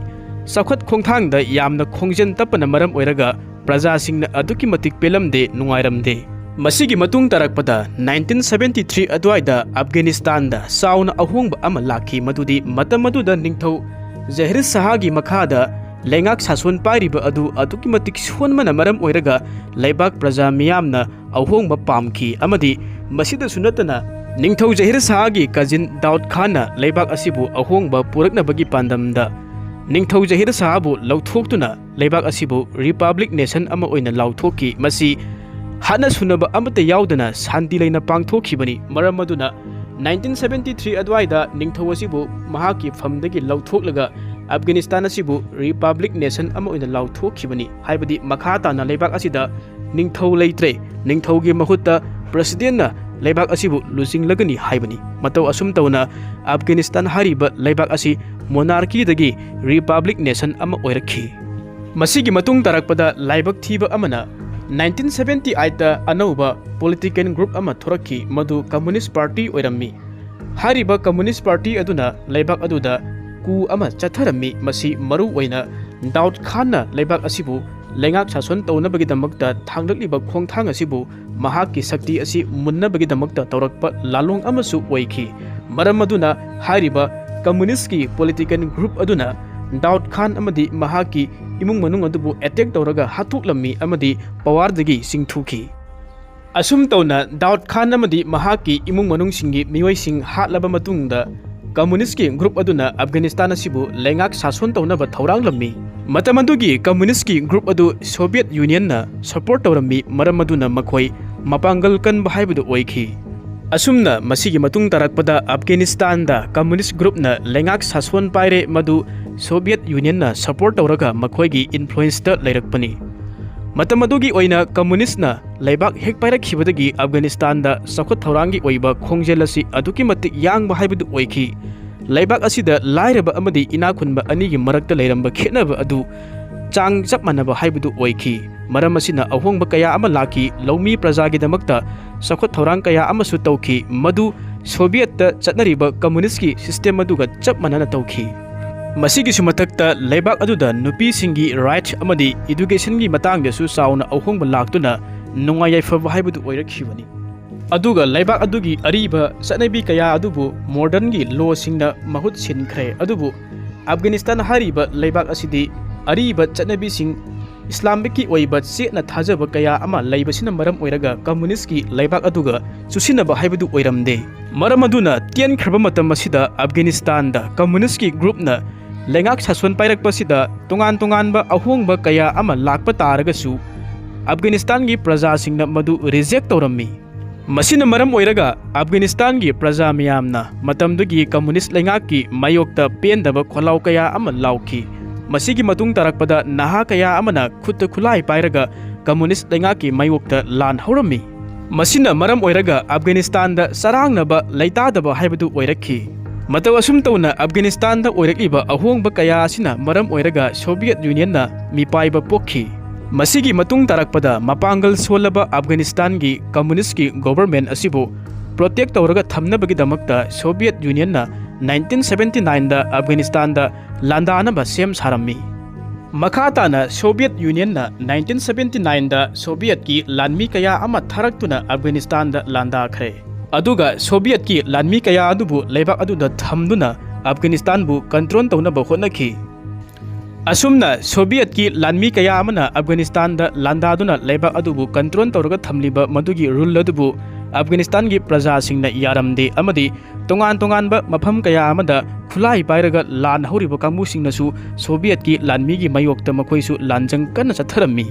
ꯆꯥꯎꯈꯠ ꯈꯣꯡꯊꯥꯡꯗ ꯌꯥꯝꯅ ꯈꯣꯡꯖꯦꯜ ꯇꯞꯄꯅ ꯃꯔꯝ ꯑꯣꯏꯔꯒ ꯄ꯭ꯔꯖꯥꯁꯤꯡꯅ ꯑꯗꯨꯛꯀꯤ ꯃꯇꯤꯛ ꯄꯦꯜꯂꯝꯗꯦ, ꯅꯨꯡꯉꯥꯏꯔꯝꯗꯦ꯫ ꯃꯁꯤꯒꯤ ꯃꯇꯨꯡ ꯇꯥꯔꯛꯄꯗ nineteen seventy three ꯑꯗꯨꯋꯥꯏꯗ ꯑꯐꯒꯥꯅꯤꯁꯇꯥꯟꯗ ꯆꯥꯎꯅ ꯑꯍꯣꯡꯕ ꯑꯃ ꯂꯥꯛꯈꯤ, ꯃꯗꯨꯗꯤ ꯃꯇꯝ ꯑꯗꯨꯗ ꯅꯤꯡꯊꯧ ꯖꯍꯤꯔ ꯁꯍꯥꯒꯤ ꯃꯈꯥꯗ ꯂꯩꯉꯥꯛ ꯁꯥꯁꯣꯟ ꯄꯥꯏꯔꯤꯕ ꯑꯗꯨ ꯑꯗꯨꯛꯀꯤ ꯃꯇꯤꯛ ꯁꯣꯟꯕꯅ ꯃꯔꯝ ꯑꯣꯏꯔꯒ ꯂꯩꯕꯥꯛ ꯄ꯭ꯔꯖꯥ ꯃꯤꯌꯥꯝꯅ ꯑꯍꯣꯡꯕ ꯄꯥꯝꯈꯤ, ꯑꯃꯗꯤ ꯃꯁꯤꯗꯁꯨ ꯅꯠꯇꯅ ꯅꯤꯡꯊꯧ ꯖꯍꯤꯔ ꯁꯍꯥꯒꯤ cousin ꯗꯥꯎꯗ ꯈꯥꯟꯅ ꯂꯩꯕꯥꯛ ꯑꯁꯤꯕꯨ ꯑꯍꯣꯡꯕ ꯄꯨꯔꯛꯅꯕꯒꯤ ꯄꯥꯟꯗꯝꯗ ꯅꯤꯡꯊꯧ ꯖꯍꯤꯔ ꯁꯍꯥꯕꯨ ꯂꯧꯊꯣꯛꯇꯨꯅ ꯂꯩꯕꯥꯛ ꯑꯁꯤꯕꯨ republic nation ꯑꯃ ꯑꯣꯏꯅ ꯂꯥꯎꯊꯣꯛꯈꯤ꯫ ꯃꯁꯤ ꯍꯥꯠꯅ ꯁꯨꯅꯕ ꯑꯃꯠꯇ ꯌꯥꯎꯗꯅ ꯁꯥꯟꯇꯤ ꯂꯩꯅ ꯄꯥꯡꯊꯣꯛꯈꯤꯕꯅꯤ꯫ ꯃꯔꯝ ꯑꯗꯨꯅ nineteen seventy three ꯑꯗꯨꯋꯥꯏꯗ ꯅꯤꯡꯊꯧ ꯑꯁꯤꯕꯨ ꯃꯍꯥꯛꯀꯤ ꯐꯝꯗꯒꯤ ꯂꯧꯊꯣꯛꯂꯒ ꯑꯐꯒꯥꯅꯤꯁꯇꯥꯟ ꯑꯁꯤꯕꯨ republic nation ꯑꯃ ꯑꯣꯏꯅ ꯂꯥꯎꯊꯣꯛꯈꯤꯕꯅꯤ꯫ ꯍꯥꯏꯕꯗꯤ ꯃꯈꯥ ꯇꯥꯅ ꯂꯩꯕꯥꯛ ꯑꯁꯤꯗ ꯅꯤꯡꯊꯧ ꯂꯩꯇ꯭ꯔꯦ, ꯅꯤꯡꯊꯧꯒꯤ ꯃꯍꯨꯠꯇ presidentꯅ ꯂꯩꯕꯥꯛ ꯑꯁꯤꯕꯨ ꯂꯨꯆꯤꯡꯂꯒꯅꯤ ꯍꯥꯏꯕꯅꯤ꯫ ꯃꯇꯧ ꯑꯁꯨꯝ ꯇꯧꯅ ꯑꯐꯒꯥꯅꯤꯁꯇꯥꯟ ꯍꯥꯏꯔꯤꯕ ꯂꯩꯕꯥꯛ ꯑꯁꯤ monarchyꯗꯒꯤ republic nation ꯑꯃ ꯑꯣꯏꯔꯛꯈꯤ꯫ ꯃꯁꯤꯒꯤ ꯃꯇꯨꯡ ꯇꯥꯔꯛꯄꯗ ꯂꯥꯏꯕꯛ ꯊꯤꯕ ꯑꯃꯅ nineteen seventy eightꯇ ꯑꯅꯧꯕ political group ꯑꯃ ꯊꯣꯔꯛꯈꯤ, ꯃꯗꯨ Communist Party ꯑꯣꯏꯔꯝꯃꯤ꯫ ꯍꯥꯏꯔꯤꯕ Communist Party ꯑꯗꯨꯅ ꯂꯩꯕꯥꯛ ꯑꯗꯨꯗ coup ꯑꯃ ꯆꯠꯊꯔꯝꯃꯤ꯫ ꯃꯁꯤ ꯃꯔꯨ ꯑꯣꯏꯅ ꯗꯥꯎꯗ ꯈꯥꯟꯅ ꯂꯩꯕꯥꯛ ꯑꯁꯤꯕꯨ ꯂꯩꯉꯥꯛ ꯁꯥꯁꯣꯟ ꯇꯧꯅꯕꯒꯤꯗꯃꯛꯇ ꯊꯥꯡꯂꯛꯂꯤꯕ ꯈꯣꯡꯊꯥꯡ ꯑꯁꯤꯕꯨ ꯃꯍꯥꯛꯀꯤ ꯁꯛꯇꯤ ꯑꯁꯤ ꯃꯨꯟꯅꯕꯒꯤꯗꯃꯛꯇ ꯇꯧꯔꯛꯄ ꯂꯥꯜꯂꯣꯡ ꯑꯃꯁꯨ ꯑꯣꯏꯈꯤ꯫ ꯃꯔꯝ ꯑꯗꯨꯅ ꯍꯥꯏꯔꯤꯕ Communistꯀꯤ political group ꯑꯗꯨꯅ ꯗꯥꯎꯗ ꯈꯥꯟ ꯑꯃꯗꯤ ꯃꯍꯥꯛꯀꯤ ꯏꯃꯨꯡ ꯃꯅꯨꯡ ꯑꯗꯨꯕꯨ attack ꯇꯧꯔꯒ ꯍꯥꯠꯇꯣꯛꯂꯝꯃꯤ ꯑꯃꯗꯤ powerꯗꯒꯤ ꯆꯤꯡꯊꯨꯈꯤ꯫ ꯑꯁꯨꯝ ꯇꯧꯅ ꯗꯥꯎꯗ ꯈꯥꯟ ꯑꯃꯗꯤ ꯃꯍꯥꯛꯀꯤ ꯏꯃꯨꯡ ꯃꯅꯨꯡꯁꯤꯡꯒꯤ ꯃꯤꯑꯣꯏꯁꯤꯡ ꯍꯥꯠꯂꯕ ꯃꯇꯨꯡꯗ ꯀꯝꯃꯨꯅꯤꯁ꯭ꯠꯀꯤ ꯒ꯭ꯔꯨꯞ ꯑꯗꯨꯅ ꯑꯐꯒꯥꯅꯤꯁꯇꯥꯟ ꯑꯁꯤꯕꯨ ꯂꯩꯉꯥꯛ ꯁꯥꯁꯣꯟ ꯇꯧꯅꯕ ꯊꯧꯔꯥꯡꯂꯝꯃꯤ꯫ ꯃꯇꯝ ꯑꯗꯨꯒꯤ ꯀꯝꯃꯨꯅꯤꯁ꯭ꯠꯀꯤ ꯒ꯭ꯔꯨꯞ ꯑꯗꯨ ꯁꯣꯚꯤꯌꯦꯠ ꯌꯨꯅꯤꯌꯟꯅ ꯁꯄꯣꯔꯠ ꯇꯧꯔꯝꯃꯤ, ꯃꯔꯝ ꯑꯗꯨꯅ ꯃꯈꯣꯏ ꯃꯄꯥꯡꯒꯜ ꯀꯟꯕ ꯍꯥꯏꯕꯗꯨ ꯑꯣꯏꯈꯤ꯫ ꯑꯁꯨꯝꯅ ꯃꯁꯤꯒꯤ ꯃꯇꯨꯡ ꯇꯥꯔꯛꯄꯗ ꯑꯐꯒꯥꯅꯤꯁꯇꯥꯟꯗ ꯀꯝꯃꯨꯅꯤꯁ꯭ꯠ ꯒ꯭ꯔꯨꯞꯅ ꯂꯩꯉꯥꯛ ꯁꯥꯁꯣꯟ ꯄꯥꯏꯔꯦ, ꯃꯗꯨ ꯁꯣꯚꯤꯌꯦꯠ ꯌꯨꯅꯤꯌꯟꯅ ꯁꯄꯣꯔꯠ ꯇꯧꯔꯒ ꯃꯈꯣꯏꯒꯤ ꯏꯟꯐ꯭ꯂꯨꯌꯦꯟꯁꯇ ꯂꯩꯔꯛꯄꯅꯤ꯫ ꯃꯇꯝ ꯑꯗꯨꯒꯤ ꯑꯣꯏꯅ ꯀꯝꯃꯨꯅꯤꯁ꯭ꯠꯅ ꯂꯩꯕꯥꯛ ꯍꯦꯛ ꯄꯥꯏꯔꯛꯈꯤꯕꯗꯒꯤ ꯑꯐꯒꯥꯅꯤꯁꯇꯥꯟꯗ ꯆꯥꯎꯈꯠ ꯊꯧꯔꯥꯡꯒꯤ ꯑꯣꯏꯕ ꯈꯣꯡꯖꯦꯜ ꯑꯁꯤ ꯑꯗꯨꯛꯀꯤ ꯃꯇꯤꯛ ꯌꯥꯡꯕ ꯍꯥꯏꯕꯗꯨ ꯑꯣꯏꯈꯤ꯫ ꯂꯩꯕꯥꯛ ꯑꯁꯤꯗ ꯂꯥꯏꯔꯕ ꯑꯃꯗꯤ ꯏꯅꯥꯛ ꯈꯨꯟꯕ ꯑꯅꯤꯒꯤ ꯃꯔꯛꯇ ꯂꯩꯔꯝꯕ ꯈꯦꯠꯅꯕ ꯑꯗꯨ ꯆꯥꯡ ꯆꯞ ꯃꯥꯟꯅꯕ ꯍꯥꯏꯕꯗꯨ ꯑꯣꯏꯈꯤ꯫ ꯃꯔꯝ ꯑꯁꯤꯅ ꯑꯍꯣꯡꯕ ꯀꯌꯥ ꯑꯃ ꯂꯥꯛꯈꯤ꯫ ꯂꯧꯃꯤ ꯄ꯭ꯔꯖꯥꯒꯤꯗꯃꯛꯇ ꯆꯥꯎꯈꯠ ꯊꯧꯔꯥꯡ ꯀꯌꯥ ꯑꯃꯁꯨ ꯇꯧꯈꯤ, ꯃꯗꯨ ꯁꯣꯚꯤꯌꯦꯠꯇ ꯆꯠꯅꯔꯤꯕ ꯀꯝꯃꯨꯅꯤꯁ꯭ꯠꯀꯤ ꯁꯤꯁ꯭ꯇꯦꯝ ꯑꯗꯨꯒ ꯆꯞ ꯃꯥꯟꯅꯅ ꯇꯧꯈꯤ꯫ ꯃꯁꯤꯒꯤꯁꯨ ꯃꯊꯛꯇ ꯂꯩꯕꯥꯛ ꯑꯗꯨꯗ ꯅꯨꯄꯤꯁꯤꯡꯒꯤ ꯔꯥꯏꯠ ꯑꯃꯗꯤ ꯏꯗꯨꯀꯦꯁꯟꯒꯤ ꯃꯇꯥꯡꯗꯁꯨ ꯆꯥꯎꯅ ꯑꯍꯣꯡꯕ ꯂꯥꯛꯇꯨꯅ ꯅꯨꯡꯉꯥꯏ ꯌꯥꯏꯐꯕ ꯍꯥꯏꯕꯗꯨ ꯑꯣꯏꯔꯛꯈꯤꯕꯅꯤ꯫ ꯑꯗꯨꯒ ꯂꯩꯕꯥꯛ ꯑꯗꯨꯒꯤ ꯑꯔꯤꯕ ꯆꯠꯅꯕꯤ ꯀꯌꯥ ꯑꯗꯨꯕꯨ ꯃꯣꯗꯔꯟꯒꯤ ꯂꯣꯁꯤꯡꯅ ꯃꯍꯨꯠ ꯁꯤꯟꯈ꯭ꯔꯦ꯫ ꯑꯗꯨꯕꯨ ꯑꯐꯒꯥꯅꯤꯁꯇꯥꯟ ꯍꯥꯏꯔꯤꯕ ꯂꯩꯕꯥꯛ ꯑꯁꯤꯗꯤ ꯑꯔꯤꯕ ꯆꯠꯅꯕꯤꯁꯤꯡ, ꯏꯁꯂꯥꯃꯤꯛꯀꯤ ꯑꯣꯏꯕ ꯆꯦꯠꯅ ꯊꯥꯖꯕ ꯀꯌꯥ ꯑꯃ ꯂꯩꯕꯁꯤꯅ ꯃꯔꯝ ꯑꯣꯏꯔꯒ ꯀꯝꯃꯨꯅꯤꯁ꯭ꯠꯀꯤ ꯂꯩꯕꯥꯛ ꯑꯗꯨꯒ ꯆꯨꯁꯤꯟꯅꯕ ꯍꯥꯏꯕꯗꯨ ꯑꯣꯏꯔꯝꯗꯦ꯫ ꯃꯔꯝ ꯑꯗꯨꯅ ꯇꯦꯟꯈ꯭ꯔꯕ ꯃꯇꯝ ꯑꯁꯤꯗ ꯑꯐꯒꯥꯅꯤꯁꯇꯥꯟꯗ ꯀꯝꯃꯨꯅꯤꯁ꯭ꯠꯀꯤ ꯒ꯭ꯔꯨꯞꯅ ꯂꯩꯉꯥꯛ ꯁꯥꯁꯣꯟ ꯄꯥꯏꯔꯛꯄꯁꯤꯗ ꯇꯣꯉꯥꯟ ꯇꯣꯉꯥꯟꯕ ꯑꯍꯣꯡꯕ ꯀꯌꯥ ꯑꯃ ꯂꯥꯛꯄ ꯇꯥꯔꯒꯁꯨ ꯑꯐꯒꯥꯅꯤꯁꯇꯥꯟꯒꯤ ꯄ꯭ꯔꯖꯥꯁꯤꯡꯅ ꯃꯗꯨ ꯔꯤꯖꯦꯛ ꯇꯧꯔꯝꯃꯤ꯫ ꯃꯁꯤꯅ ꯃꯔꯝ ꯑꯣꯏꯔꯒ ꯑꯐꯒꯥꯅꯤꯁꯇꯥꯟꯒꯤ ꯄ꯭ꯔꯖꯥ ꯃꯤꯌꯥꯝꯅ ꯃꯇꯝꯗꯨꯒꯤ ꯀꯝꯃꯨꯅꯤꯁ꯭ꯠ ꯂꯩꯉꯥꯛꯀꯤ ꯃꯥꯌꯣꯛꯇ ꯄꯦꯟꯗꯕ ꯈꯣꯜꯂꯥꯎ ꯀꯌꯥ ꯑꯃ ꯂꯥꯎꯈꯤ꯫ ꯃꯁꯤꯒꯤ ꯃꯇꯨꯡ ꯇꯥꯔꯛꯄꯗ ꯅꯍꯥ ꯀꯌꯥ ꯑꯃꯅ ꯈꯨꯠꯇ ꯈꯨꯠꯂꯥꯏ ꯄꯥꯏꯔꯒ ꯀꯝꯃꯨꯅꯤꯁ꯭ꯠ ꯂꯩꯉꯥꯛꯀꯤ ꯃꯥꯌꯣꯛꯇ ꯂꯥꯟ ꯍꯧꯔꯝꯃꯤ꯫ ꯃꯁꯤꯅ ꯃꯔꯝ ꯑꯣꯏꯔꯒ ꯑꯐꯒꯥꯅꯤꯁꯇꯥꯟꯗ ꯆꯔꯥꯡꯅꯕ, ꯂꯩꯇꯥꯗꯕ ꯍꯥꯏꯕꯗꯨ ꯑꯣꯏꯔꯛꯈꯤ꯫ ꯃꯇꯧ ꯑꯁꯨꯝ ꯇꯧꯅ ꯑꯐꯒꯥꯅꯤꯁꯇꯥꯟꯗ ꯑꯣꯏꯔꯛꯂꯤꯕ ꯑꯍꯣꯡꯕ ꯀꯌꯥ ꯑꯁꯤꯅ ꯃꯔꯝ ꯑꯣꯏꯔꯒ ꯁꯣꯚꯤꯌꯦꯠ ꯌꯨꯅꯤꯌꯟꯅ ꯃꯤꯄꯥꯏꯕ ꯄꯣꯛꯈꯤ꯫ ꯃꯁꯤꯒꯤ ꯃꯇꯨꯡ ꯇꯥꯔꯛꯄꯗ ꯃꯄꯥꯡꯒꯜ ꯁꯣꯜꯂꯕ ꯑꯐꯒꯥꯅꯤꯁꯇꯥꯟꯒꯤ ꯀꯝꯃꯨꯅꯤꯁ꯭ꯠꯀꯤ ꯒꯣꯚꯔꯟꯃꯦꯟꯠ ꯑꯁꯤꯕꯨ ꯄ꯭ꯔꯣꯇꯦꯛ ꯇꯧꯔꯒ ꯊꯝꯅꯕꯒꯤꯗꯃꯛꯇ ꯁꯣꯚꯤꯌꯦꯠ ꯌꯨꯅꯤꯌꯟꯅ ꯅꯥꯏꯟꯇꯤꯟ ꯁꯕꯦꯟꯇꯤ ꯅꯥꯏꯟꯗ ꯑꯐꯒꯥꯅꯤꯁꯇꯥꯟꯗ ꯂꯥꯟꯗꯥꯅꯕ ꯁꯦꯝ ꯁꯥꯔꯝꯃꯤ꯫ ꯃꯈꯥ ꯇꯥꯅ ꯁꯣꯚꯤꯌꯦꯠ ꯌꯨꯅꯤꯌꯟꯅ ꯅꯥꯏꯟꯇꯤꯟ ꯁꯕꯦꯟꯇꯤ ꯅꯥꯏꯟꯗ ꯁꯣꯚꯤꯌꯦꯠꯀꯤ ꯂꯥꯟꯃꯤ ꯀꯌꯥ ꯑꯃ ꯊꯥꯔꯛꯇꯨꯅ ꯑꯐꯒꯥꯅꯤꯁꯇꯥꯟꯗ ꯂꯥꯟꯗꯥꯈ꯭ꯔꯦ꯫ ꯑꯗꯨꯒ ꯁꯣꯚꯤꯌꯦꯠꯀꯤ ꯂꯥꯟꯃꯤ ꯀꯌꯥ ꯑꯗꯨꯕꯨ ꯂꯩꯕꯥꯛ ꯑꯗꯨꯗ ꯊꯝꯗꯨꯅ ꯑꯐꯒꯥꯅꯤꯁꯇꯥꯟꯕꯨ ꯀꯟꯇ꯭ꯔꯣꯜ ꯇꯧꯅꯕ ꯍꯣꯠꯅꯈꯤ꯫ ꯑꯁꯨꯝꯅ ꯁꯣꯚꯤꯌꯦꯠꯀꯤ ꯂꯥꯟꯃꯤ ꯀꯌꯥ ꯑꯃꯅ ꯑꯐꯒꯥꯅꯤꯁꯇꯥꯟꯗ ꯂꯥꯟꯗꯥꯗꯨꯅ ꯂꯩꯕꯥꯛ ꯑꯗꯨꯕꯨ ꯀꯟꯇ꯭ꯔꯣꯜ ꯇꯧꯔꯒ ꯊꯝꯂꯤꯕ ꯃꯗꯨꯒꯤ ꯔꯨꯜ ꯑꯗꯨꯕꯨ ꯑꯐꯒꯥꯅꯤꯁꯇꯥꯟꯒꯤ ꯄ꯭ꯔꯖꯥꯁꯤꯡꯅ ꯌꯥꯔꯝꯗꯦ ꯑꯃꯗꯤ ꯇꯣꯉꯥꯟ ꯇꯣꯉꯥꯟꯕ ꯃꯐꯝ ꯀꯌꯥ ꯑꯃꯗ ꯈꯨꯠꯂꯥꯏ ꯄꯥꯏꯔꯒ ꯂꯥꯟ ꯍꯧꯔꯤꯕ ꯀꯥꯡꯕꯨꯁꯤꯡꯅꯁꯨ ꯁꯣꯚꯤꯌꯠꯀꯤ ꯂꯥꯟꯃꯤꯒꯤ ꯃꯥꯌꯣꯛꯇ ꯃꯈꯣꯏꯁꯨ ꯂꯥꯟꯖꯪ ꯀꯟꯅ ꯆꯠꯊꯔꯝꯃꯤ꯫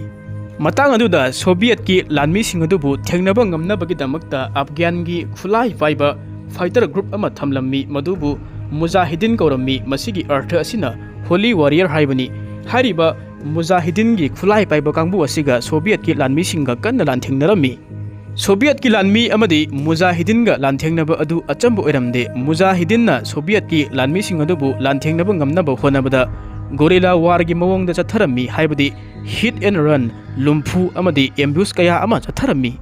ꯃꯇꯥꯡ ꯑꯗꯨꯗ ꯁꯣꯚꯤꯌꯠꯀꯤ ꯂꯥꯟꯃꯤꯁꯤꯡ ꯑꯗꯨꯕꯨ ꯊꯦꯡꯅꯕ ꯉꯝꯅꯕꯒꯤꯗꯃꯛꯇ ꯑꯐꯒꯥꯟꯒꯤ ꯈꯨꯠꯂꯥꯏ ꯄꯥꯏꯕ ꯐꯥꯏꯇꯔ ꯒ꯭ꯔꯨꯞ ꯑꯃ ꯊꯝꯂꯝꯃꯤ, ꯃꯗꯨꯕꯨ ꯃꯨꯖꯥꯍꯤꯗꯤꯟ ꯀꯧꯔꯝꯃꯤ꯫ ꯃꯁꯤꯒꯤ ꯑꯔꯊ ꯑꯁꯤꯅ ꯍꯣꯂꯤ ꯋꯥꯔꯤꯌꯔ ꯍꯥꯏꯕꯅꯤ꯫ ꯍꯥꯏꯔꯤꯕ ꯃꯨꯖꯥꯍꯤꯗꯤꯟꯒꯤ ꯈꯨꯠꯂꯥꯏ ꯄꯥꯏꯕ ꯀꯥꯡꯕꯨ ꯑꯁꯤꯒ ꯁꯣꯚꯤꯌꯠꯀꯤ ꯂꯥꯟꯃꯤꯁꯤꯡꯒ ꯀꯟꯅ ꯂꯥꯟꯊꯦꯡꯅꯔꯝꯃꯤ꯫ ꯁꯣꯚꯤꯌꯠꯀꯤ ꯂꯥꯟꯃꯤ ꯑꯃꯗꯤ ꯃꯨꯖꯥꯍꯤꯗꯤꯟꯒ ꯂꯥꯟꯊꯦꯡꯅꯕ ꯑꯗꯨ ꯑꯆꯝꯕ ꯑꯣꯏꯔꯝꯗꯦ꯫ ꯃꯨꯖꯥꯍꯤꯗꯤꯟꯅ ꯁꯣꯚꯤꯌꯠꯀꯤ ꯂꯥꯟꯃꯤꯁꯤꯡ ꯑꯗꯨꯕꯨ ꯂꯥꯟꯊꯦꯡꯅꯕ ꯉꯝꯅꯕ ꯍꯣꯠꯅꯕꯗ ꯒꯣꯔꯤꯂꯥ ꯋꯥꯔꯒꯤ ꯃꯑꯣꯡꯗ ꯆꯠꯊꯔꯝꯃꯤ, ꯍꯥꯏꯕꯗꯤ ꯍꯤꯠ ꯑꯦꯟ ꯔꯟ, ꯂꯨꯝꯐꯨ ꯑꯃꯗꯤ ꯑꯦꯝꯕ꯭ꯌꯨꯁ ꯀꯌꯥ ꯑꯃ ꯆꯠꯊꯔꯝꯃꯤ꯫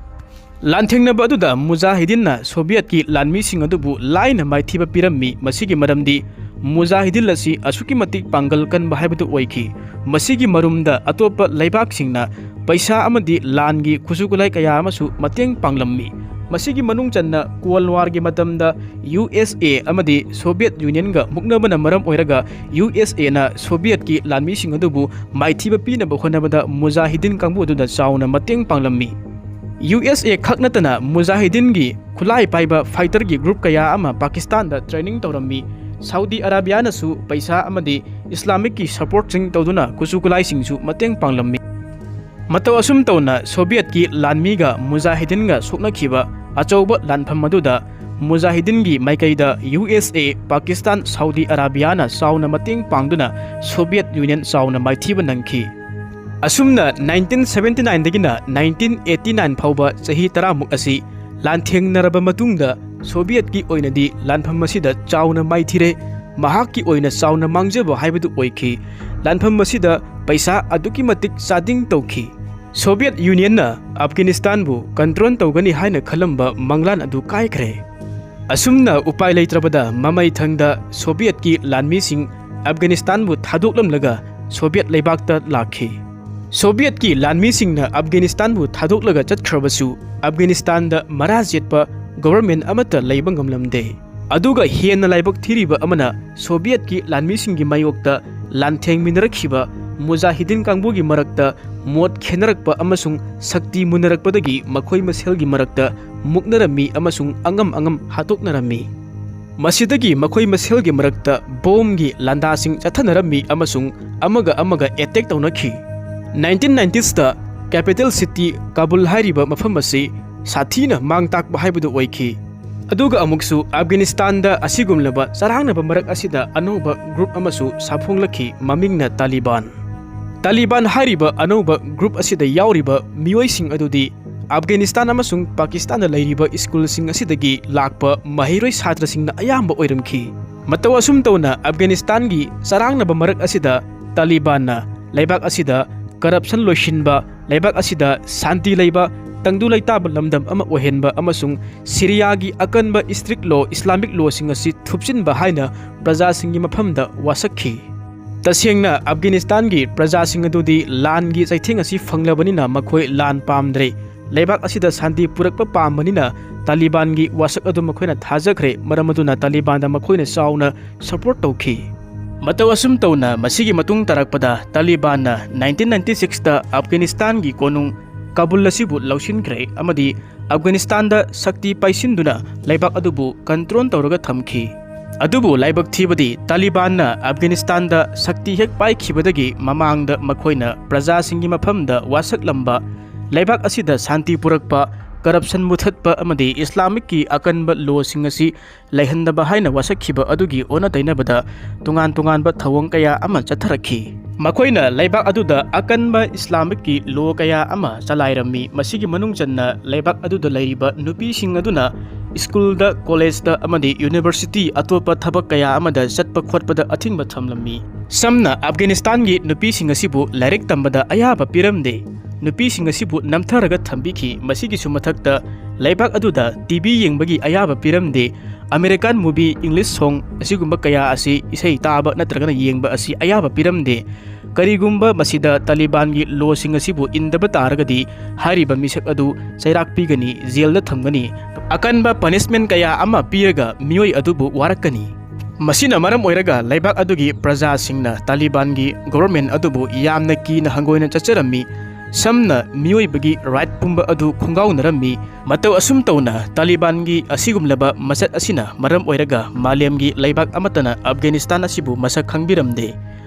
ꯂꯥꯟꯊꯦꯡꯅꯕ ꯑꯗꯨꯗ ꯃꯨꯖꯥꯍꯤꯗꯤꯟꯅ ꯁꯣꯚꯤꯌꯠꯀꯤ ꯂꯥꯟꯃꯤꯁꯤꯡ ꯑꯗꯨꯕꯨ ꯂꯥꯏꯅ ꯃꯥꯏꯊꯤꯕ ꯄꯤꯔꯝꯃꯤ꯫ ꯃꯁꯤꯒꯤ ꯃꯔꯝꯗꯤ ꯃꯨꯖꯥꯍꯤꯗꯤꯟ ꯑꯁꯤ ꯑꯁꯨꯛꯀꯤ ꯃꯇꯤꯛ ꯄꯥꯡꯒꯜ ꯀꯟꯕ ꯍꯥꯏꯕꯗꯨ ꯑꯣꯏꯈꯤ꯫ ꯃꯁꯤꯒꯤ ꯃꯔꯨꯝꯗ ꯑꯇꯣꯞꯄ ꯂꯩꯕꯥꯛꯁꯤꯡꯅ ꯄꯩꯁꯥ ꯑꯃꯗꯤ ꯂꯥꯟꯒꯤ ꯈꯨꯠꯁꯨ ꯈꯨꯠꯂꯥꯏ ꯀꯌꯥ ꯑꯃꯁꯨ ꯃꯇꯦꯡ ꯄꯥꯡꯂꯝꯃꯤ꯫ ꯃꯁꯤꯒꯤ ꯃꯅꯨꯡ ꯆꯟꯅ ꯀꯣꯜ ꯋꯥꯔꯒꯤ ꯃꯇꯝꯗ ꯌꯨ ꯑꯦꯁ ꯑꯦ ꯑꯃꯗꯤ ꯁꯣꯚꯤꯌꯠ ꯌꯨꯅꯤꯌꯟꯒ ꯃꯨꯛꯅꯕꯅ ꯃꯔꯝ ꯑꯣꯏꯔꯒ ꯌꯨ ꯑꯦꯁ ꯑꯦꯅ ꯁꯣꯚꯤꯌꯠꯀꯤ ꯂꯥꯟꯃꯤꯁꯤꯡ ꯑꯗꯨꯕꯨ ꯃꯥꯏꯊꯤꯕ ꯄꯤꯅꯕ ꯍꯣꯠꯅꯕꯗ ꯃꯨꯖꯥꯍꯤꯗꯤꯟ ꯀꯥꯡꯕꯨ ꯑꯗꯨꯗ ꯆꯥꯎꯅ ꯃꯇꯦꯡ ꯄꯥꯡꯂꯝꯃꯤ꯫ ꯌꯨ ꯑꯦꯁ ꯑꯦ ꯈꯛ ꯅꯠꯇꯅ ꯃꯨꯖꯥꯍꯤꯗꯤꯟꯒꯤ ꯈꯨꯠꯂꯥꯏ ꯄꯥꯏꯕ ꯐꯥꯏꯇꯔꯒꯤ ꯒ꯭ꯔꯨꯞ ꯀꯌꯥ ꯑꯃ ꯄꯥꯀꯤꯁꯇꯥꯟꯗ ꯇ꯭ꯔꯦꯅꯤꯡ ꯇꯧꯔꯝꯃꯤ꯫ ꯁꯥꯎꯗꯤ ꯑꯔꯥꯕꯤꯌꯥꯅꯁꯨ ꯄꯩꯁꯥ ꯑꯃꯗꯤ ꯏꯁꯂꯥꯃꯤꯛꯀꯤ ꯁꯄꯣꯔꯠꯁꯤꯡ ꯇꯧꯗꯨꯅ ꯈꯨꯠꯁꯨ ꯈꯨꯠꯂꯥꯏꯁꯤꯡꯁꯨ ꯃꯇꯦꯡ ꯄꯥꯡꯂꯝꯃꯤ꯫ ꯃꯇꯧ ꯑꯁꯨꯝ ꯇꯧꯅ ꯁꯣꯚꯤꯌꯠꯀꯤ ꯂꯥꯟꯃꯤꯒ ꯃꯨꯖꯥꯍꯤꯗꯤꯟꯒ ꯁꯣꯛꯅꯈꯤꯕ ꯑꯆꯧꯕ ꯂꯥꯟꯐꯝ ꯑꯗꯨꯗ ꯃꯨꯖꯥꯍꯤꯗꯤꯟꯒꯤ ꯃꯥꯏꯀꯩꯗ U S A, Pakistan, Saudi ꯑꯔꯥꯕꯤꯌꯥꯅ ꯆꯥꯎꯅ ꯃꯇꯦꯡ ꯄꯥꯡꯗꯨꯅ ꯁꯣꯚꯤꯌꯠ ꯌꯨꯅꯤꯌꯟ ꯆꯥꯎꯅ ꯃꯥꯏꯊꯤꯕ ꯅꯪꯈꯤ꯫ ꯑꯁꯨꯝꯅ ꯅꯥꯏꯟꯇꯤꯟ ꯁꯚꯦꯟꯇꯤ ꯅꯥꯏꯟꯗꯒꯤꯅ ꯅꯥꯏꯟꯇꯤꯟ ꯑꯩꯠꯇꯤ ꯅꯥꯏꯟ ꯐꯥꯎꯕ ꯆꯍꯤ ꯇꯔꯥꯃꯨꯛ ꯑꯁꯤ ꯂꯥꯟꯊꯦꯡꯅꯔꯕ ꯃꯇꯨꯡꯗ ꯁꯣꯚꯤꯌꯠꯀꯤ ꯑꯣꯏꯅꯗꯤ ꯂꯥꯟꯐꯝ ꯑꯁꯤꯗ ꯆꯥꯎꯅ ꯃꯥꯏꯊꯤꯔꯦ꯫ ꯃꯍꯥꯛꯀꯤ ꯑꯣꯏꯅ ꯆꯥꯎꯅ ꯃꯥꯡꯖꯕ ꯍꯥꯏꯕꯗꯨ ꯑꯣꯏꯈꯤ꯫ ꯂꯥꯟꯐꯝ ꯑꯁꯤꯗ ꯄꯩꯁꯥ ꯑꯗꯨꯛꯀꯤ ꯃꯇꯤꯛ ꯆꯥꯗꯤꯡ ꯇꯧꯈꯤ꯫ ꯁꯣꯚꯤꯌꯠ ꯌꯨꯅꯤꯌꯟꯅ ꯑꯐꯒꯥꯅꯤꯁꯇꯥꯟꯕꯨ ꯀꯟꯇ꯭ꯔꯣꯜ ꯇꯧꯒꯅꯤ ꯍꯥꯏꯅ ꯈꯜꯂꯝꯕ ꯃꯪꯂꯥꯟ ꯑꯗꯨ ꯀꯥꯏꯈ꯭ꯔꯦ꯫ ꯑꯁꯨꯝꯅ ꯎꯄꯥꯏ ꯂꯩꯇ꯭ꯔꯕꯗ ꯃꯃꯩꯊꯪꯗ ꯁꯣꯚꯤꯌꯠꯀꯤ ꯂꯥꯟꯃꯤꯁꯤꯡ ꯑꯐꯒꯥꯅꯤꯁꯇꯥꯟꯕꯨ ꯊꯥꯗꯣꯛꯂꯝꯂꯒ ꯁꯣꯚꯤꯌꯠ ꯂꯩꯕꯥꯛꯇ ꯂꯥꯛꯈꯤ꯫ ꯁꯣꯚꯤꯌꯠꯀꯤ ꯂꯥꯟꯃꯤꯁꯤꯡꯅ ꯑꯐꯒꯥꯅꯤꯁꯇꯥꯟꯕꯨ ꯊꯥꯗꯣꯛꯂꯒ ꯆꯠꯈ꯭ꯔꯕꯁꯨ, ꯑꯐꯒꯥꯅꯤꯁꯇꯥꯟꯗ ꯃꯔꯥ ꯆꯦꯠꯄ ꯒꯣꯚꯔꯟꯃꯦꯟꯠ ꯑꯃꯠꯇ ꯂꯩꯕ ꯉꯝꯂꯝꯗꯦ꯫ ꯑꯗꯨꯒ ꯍꯦꯟꯅ ꯂꯥꯏꯕꯛ ꯊꯤꯔꯤꯕ ꯑꯃꯅ, ꯁꯣꯚꯤꯌꯠꯀꯤ ꯂꯥꯟꯃꯤꯁꯤꯡꯒꯤ ꯃꯥꯌꯣꯛꯇ ꯂꯥꯟꯊꯦꯡꯃꯤꯟꯅꯔꯛꯈꯤꯕ ꯃꯨꯖꯥꯍꯤꯗꯤꯟ ꯀꯥꯡꯕꯨꯒꯤ ꯃꯔꯛꯇ ꯃꯣꯠ ꯈꯦꯠꯅꯔꯛꯄ ꯑꯃꯁꯨꯡ ꯁꯛꯇꯤ ꯃꯨꯟꯅꯔꯛꯄꯗꯒꯤ ꯃꯈꯣꯏ ꯃꯁꯦꯜꯒꯤ ꯃꯔꯛꯇ ꯃꯨꯛꯅꯔꯝꯃꯤ ꯑꯃꯁꯨꯡ ꯑꯉꯝ ꯑꯉꯝ ꯍꯥꯠꯇꯣꯛꯅꯔꯝꯃꯤ꯫ ꯃꯁꯤꯗꯒꯤ ꯃꯈꯣꯏ ꯃꯁꯦꯜꯒꯤ ꯃꯔꯛꯇ ꯕꯣꯝꯒꯤ ꯂꯥꯟꯗꯥꯁꯤꯡ ꯆꯠꯊꯅꯔꯝꯃꯤ ꯑꯃꯁꯨꯡ ꯑꯃꯒ ꯑꯃꯒ attack ꯇꯧꯅꯈꯤ꯫ Nineteen ꯅꯥꯏꯟꯇꯤꯁꯇ capital city Kabul ꯍꯥꯏꯔꯤꯕ ꯃꯐꯝ ꯑꯁꯤ ꯁꯥꯊꯤꯅ ꯃꯥꯡ ꯇꯥꯛꯄ ꯍꯥꯏꯕꯗꯨ ꯑꯣꯏꯈꯤ꯫ ꯑꯗꯨꯒ ꯑꯃꯨꯛꯁꯨ ꯑꯐꯒꯥꯅꯤꯁꯇꯥꯟꯗ ꯑꯁꯤꯒꯨꯝꯂꯕ ꯆꯔꯥꯡꯅꯕ ꯃꯔꯛ ꯑꯁꯤꯗ ꯑꯅꯧꯕ ꯒ꯭ꯔꯨꯞ ꯑꯃꯁꯨ ꯁꯥꯐꯣꯡꯂꯛꯈꯤ, ꯃꯃꯤꯡꯅ ꯇꯥꯂꯤꯕꯥꯟ꯫ ꯇꯥꯂꯤꯕꯥꯟ ꯍꯥꯏꯔꯤꯕ ꯑꯅꯧꯕ ꯒ꯭ꯔꯨꯞ ꯑꯁꯤꯗ ꯌꯥꯎꯔꯤꯕ ꯃꯤꯑꯣꯏꯁꯤꯡ ꯑꯗꯨꯗꯤ ꯑꯐꯒꯥꯅꯤꯁꯇꯥꯟ ꯑꯃꯁꯨꯡ ꯄꯥꯀꯤꯁꯇꯥꯟꯗ ꯂꯩꯔꯤꯕ ꯁ꯭ꯀꯨꯜꯁꯤꯡ ꯑꯁꯤꯗꯒꯤ ꯂꯥꯛꯄ ꯃꯍꯩꯔꯣꯏ ꯁꯥꯇ꯭ꯔꯁꯤꯡꯅ ꯑꯌꯥꯝꯕ ꯑꯣꯏꯔꯝꯈꯤ꯫ ꯃꯇꯧ ꯑꯁꯨꯝ ꯇꯧꯅ ꯑꯐꯒꯥꯅꯤꯁꯇꯥꯟꯒꯤ ꯆꯔꯥꯡꯅꯕ ꯃꯔꯛ ꯑꯁꯤꯗ ꯇꯥꯂꯤꯕꯥꯟꯅ ꯂꯩꯕꯥꯛ ꯑꯁꯤꯗ ꯀꯔꯞꯁꯟ ꯂꯣꯏꯁꯤꯟꯕ, ꯂꯩꯕꯥꯛ ꯑꯁꯤꯗ ꯁꯥꯟꯇꯤ ꯂꯩꯕ, ꯇꯪꯗꯨ ꯂꯩꯇꯥꯕ ꯂꯝꯗꯝ ꯑꯃ ꯑꯣꯏꯍꯟꯕ ꯑꯃꯁꯨꯡ ꯁꯤꯔꯤꯌꯥꯒꯤ ꯑꯀꯟꯕ ꯏꯁꯇ꯭ꯔꯤꯛ ꯂꯣ, ꯏꯁꯂꯥꯃꯤꯛ ꯂꯣꯁꯤꯡ ꯑꯁꯤ ꯊꯨꯞꯆꯤꯟꯕ ꯍꯥꯏꯅ ꯄ꯭ꯔꯖꯥꯁꯤꯡꯒꯤ ꯃꯐꯝꯗ ꯋꯥꯁꯛꯈꯤ꯫ ꯇꯁꯦꯡꯅ ꯑꯐꯒꯥꯅꯤꯁꯇꯥꯟꯒꯤ ꯄ꯭ꯔꯖꯥꯁꯤꯡ ꯑꯗꯨꯗꯤ ꯂꯥꯟꯒꯤ ꯆꯩꯊꯦꯡ ꯑꯁꯤ ꯐꯪꯂꯕꯅꯤꯅ ꯃꯈꯣꯏ ꯂꯥꯟ ꯄꯥꯝꯗ꯭ꯔꯦ꯫ ꯂꯩꯕꯥꯛ ꯑꯁꯤꯗ ꯁꯥꯟꯇꯤ ꯄꯨꯔꯛꯄ ꯄꯥꯝꯕꯅꯤꯅ ꯇꯥꯂꯤꯕꯥꯟꯒꯤ ꯋꯥꯁꯛ ꯑꯗꯨ ꯃꯈꯣꯏꯅ ꯊꯥꯖꯈ꯭ꯔꯦ꯫ ꯃꯔꯝ ꯑꯗꯨꯅ ꯇꯥꯂꯤꯕꯥꯟꯗ ꯃꯈꯣꯏꯅ ꯆꯥꯎꯅ ꯁꯄꯣꯔꯠ ꯇꯧꯈꯤ꯫ ꯃꯇꯧ ꯑꯁꯨꯝ ꯇꯧꯅ ꯃꯁꯤꯒꯤ ꯃꯇꯨꯡ ꯇꯥꯔꯛꯄꯗ ꯇꯥꯂꯤꯕꯥꯟꯅ ꯅꯥꯏꯟꯇꯤꯟ ꯅꯥꯏꯟꯇꯤ ꯁꯤꯛꯁꯇ ꯑꯐꯒꯥꯅꯤꯁꯇꯥꯟꯒꯤ ꯀꯣꯅꯨꯡ ꯀꯥꯕꯨꯜ ꯑꯁꯤꯕꯨ ꯂꯧꯁꯤꯟꯈ꯭ꯔꯦ ꯑꯃꯗꯤ ꯑꯐꯒꯥꯅꯤꯁꯇꯥꯟꯗ ꯁꯛꯇꯤ ꯄꯥꯏꯁꯤꯟꯗꯨꯅ ꯂꯩꯕꯥꯛ ꯑꯗꯨꯕꯨ ꯀꯟꯇ꯭ꯔꯣꯜ ꯇꯧꯔꯒ ꯊꯝꯈꯤ꯫ ꯑꯗꯨꯕꯨ ꯂꯥꯏꯕꯛ ꯊꯤꯕꯗꯤ ꯇꯥꯂꯤꯕꯥꯟꯅ ꯑꯐꯒꯥꯅꯤꯁꯇꯥꯟꯗ ꯁꯛꯇꯤ ꯍꯦꯛ ꯄꯥꯏꯈꯤꯕꯗꯒꯤ ꯃꯃꯥꯡꯗ ꯃꯈꯣꯏꯅ ꯄ꯭ꯔꯖꯥꯁꯤꯡꯒꯤ ꯃꯐꯝꯗ ꯋꯥꯁꯛꯂꯝꯕ, ꯂꯩꯕꯥꯛ ꯑꯁꯤꯗ ꯁꯥꯟꯇꯤ ꯄꯨꯔꯛꯄ, ꯀꯔꯞꯁꯟ ꯃꯨꯊꯠꯄ ꯑꯃꯗꯤ ꯏꯁꯂꯥꯃꯤꯛꯀꯤ ꯑꯀꯟꯕ ꯂꯣꯁꯤꯡ ꯑꯁꯤ ꯂꯩꯍꯟꯗꯕ ꯍꯥꯏꯅ ꯋꯥꯁꯛꯈꯤꯕ ꯑꯗꯨꯒꯤ ꯑꯣꯟꯅ ꯇꯩꯅꯕꯗ ꯇꯣꯉꯥꯟ ꯇꯣꯉꯥꯟꯕ ꯊꯧꯑꯣꯡ ꯀꯌꯥ ꯑꯃ ꯆꯠꯊꯔꯛꯈꯤ꯫ ꯃꯈꯣꯏꯅ ꯂꯩꯕꯥꯛ ꯑꯗꯨꯗ ꯑꯀꯟꯕ ꯏꯁꯂꯥꯃꯤꯛꯀꯤ ꯂꯣ ꯀꯌꯥ ꯑꯃ ꯆꯂꯥꯏꯔꯝꯃꯤ꯫ ꯃꯁꯤꯒꯤ ꯃꯅꯨꯡ ꯆꯟꯅ ꯂꯩꯕꯥꯛ ꯑꯗꯨꯗ ꯂꯩꯔꯤꯕ ꯅꯨꯄꯤꯁꯤꯡ ꯑꯗꯨꯅ ꯁ꯭ꯀꯨꯜꯗ, ꯀꯣꯂꯦꯖꯇ ꯑꯃꯗꯤ ꯌꯨꯅꯤꯚꯔꯁꯤꯇꯤ, ꯑꯇꯣꯞꯄ ꯊꯕꯛ ꯀꯌꯥ ꯑꯃꯗ ꯆꯠꯄ ꯈꯣꯠꯄꯗ ꯑꯊꯤꯡꯕ ꯊꯝꯂꯝꯃꯤ꯫ ꯁꯝꯅ ꯑꯐꯒꯥꯅꯤꯁꯇꯥꯟꯒꯤ ꯅꯨꯄꯤꯁꯤꯡ ꯑꯁꯤꯕꯨ ꯂꯥꯏꯔꯤꯛ ꯇꯝꯕꯗ ꯑꯌꯥꯕ ꯄꯤꯔꯝꯗꯦ꯫ ꯅꯨꯄꯤꯁꯤꯡ ꯑꯁꯤꯕꯨ ꯅꯝꯊꯔꯒ ꯊꯝꯕꯤꯈꯤ꯫ ꯃꯁꯤꯒꯤꯁꯨ ꯃꯊꯛꯇ ꯂꯩꯕꯥꯛ ꯑꯗꯨꯗ ꯇꯤ ꯚꯤ ꯌꯦꯡꯕꯒꯤ ꯑꯌꯥꯕ ꯄꯤꯔꯝꯗꯦ꯫ ꯑꯃꯦꯔꯤꯀꯥꯟ ꯃꯨꯚꯤ, ꯏꯪꯂꯤꯁ ꯁꯣꯡ ꯑꯁꯤꯒꯨꯝꯕ ꯀꯌꯥ ꯑꯁꯤ ꯏꯁꯩ ꯇꯥꯕ ꯅꯠꯇ꯭ꯔꯒꯅ ꯌꯦꯡꯕ ꯑꯁꯤ ꯑꯌꯥꯕ ꯄꯤꯔꯝꯗꯦ꯫ ꯀꯔꯤꯒꯨꯝꯕ ꯃꯁꯤꯗ ꯇꯥꯂꯤꯕꯥꯟꯒꯤ ꯂꯣꯁꯤꯡ ꯑꯁꯤꯕꯨ ꯏꯟꯗꯕ ꯇꯥꯔꯒꯗꯤ ꯍꯥꯏꯔꯤꯕ ꯃꯤꯁꯛ ꯑꯗꯨ ꯆꯩꯔꯥꯛ ꯄꯤꯒꯅꯤ, ꯖꯦꯜꯗ ꯊꯝꯒꯅꯤ, ꯑꯀꯟꯕ ꯄꯅꯤꯁꯃꯦꯟ ꯀꯌꯥ ꯑꯃ ꯄꯤꯔꯒ ꯃꯤꯑꯣꯏ ꯑꯗꯨꯕꯨ ꯋꯥꯔꯛꯀꯅꯤ꯫ ꯃꯁꯤꯅ ꯃꯔꯝ ꯑꯣꯏꯔꯒ ꯂꯩꯕꯥꯛ ꯑꯗꯨꯒꯤ ꯄ꯭ꯔꯖꯥꯁꯤꯡꯅ ꯇꯥꯂꯤꯕꯥꯟꯒꯤ ꯒꯣꯚꯔꯟꯃꯦꯟꯠ ꯑꯗꯨꯕꯨ ꯌꯥꯝꯅ ꯀꯤꯅ ꯍꯪꯒꯣꯏꯅ ꯆꯠꯆꯔꯝꯃꯤ꯫ ꯁꯝꯅ ꯃꯤꯑꯣꯏꯕꯒꯤ right ꯄꯨꯝꯕ ꯑꯗꯨ ꯈꯣꯡꯒꯥꯎꯅꯔꯝꯃꯤ꯫ ꯃꯇꯧ ꯑꯁꯨꯝ ꯇꯧꯅ ꯇꯥꯂꯤꯕꯥꯟꯒꯤ ꯑꯁꯤꯒꯨꯝꯂꯕ ꯃꯆꯠ ꯑꯁꯤꯅ ꯃꯔꯝ ꯑꯣꯏꯔꯒ ꯃꯥꯂꯦꯝꯒꯤ ꯂꯩꯕꯥꯛ ꯑꯃꯠꯇꯅ ꯑꯐꯒꯥꯅꯤꯁꯇꯥꯟ ꯑꯁꯤꯕꯨ ꯃꯁꯛ ꯈꯪꯕꯤꯔꯝꯗꯦ꯫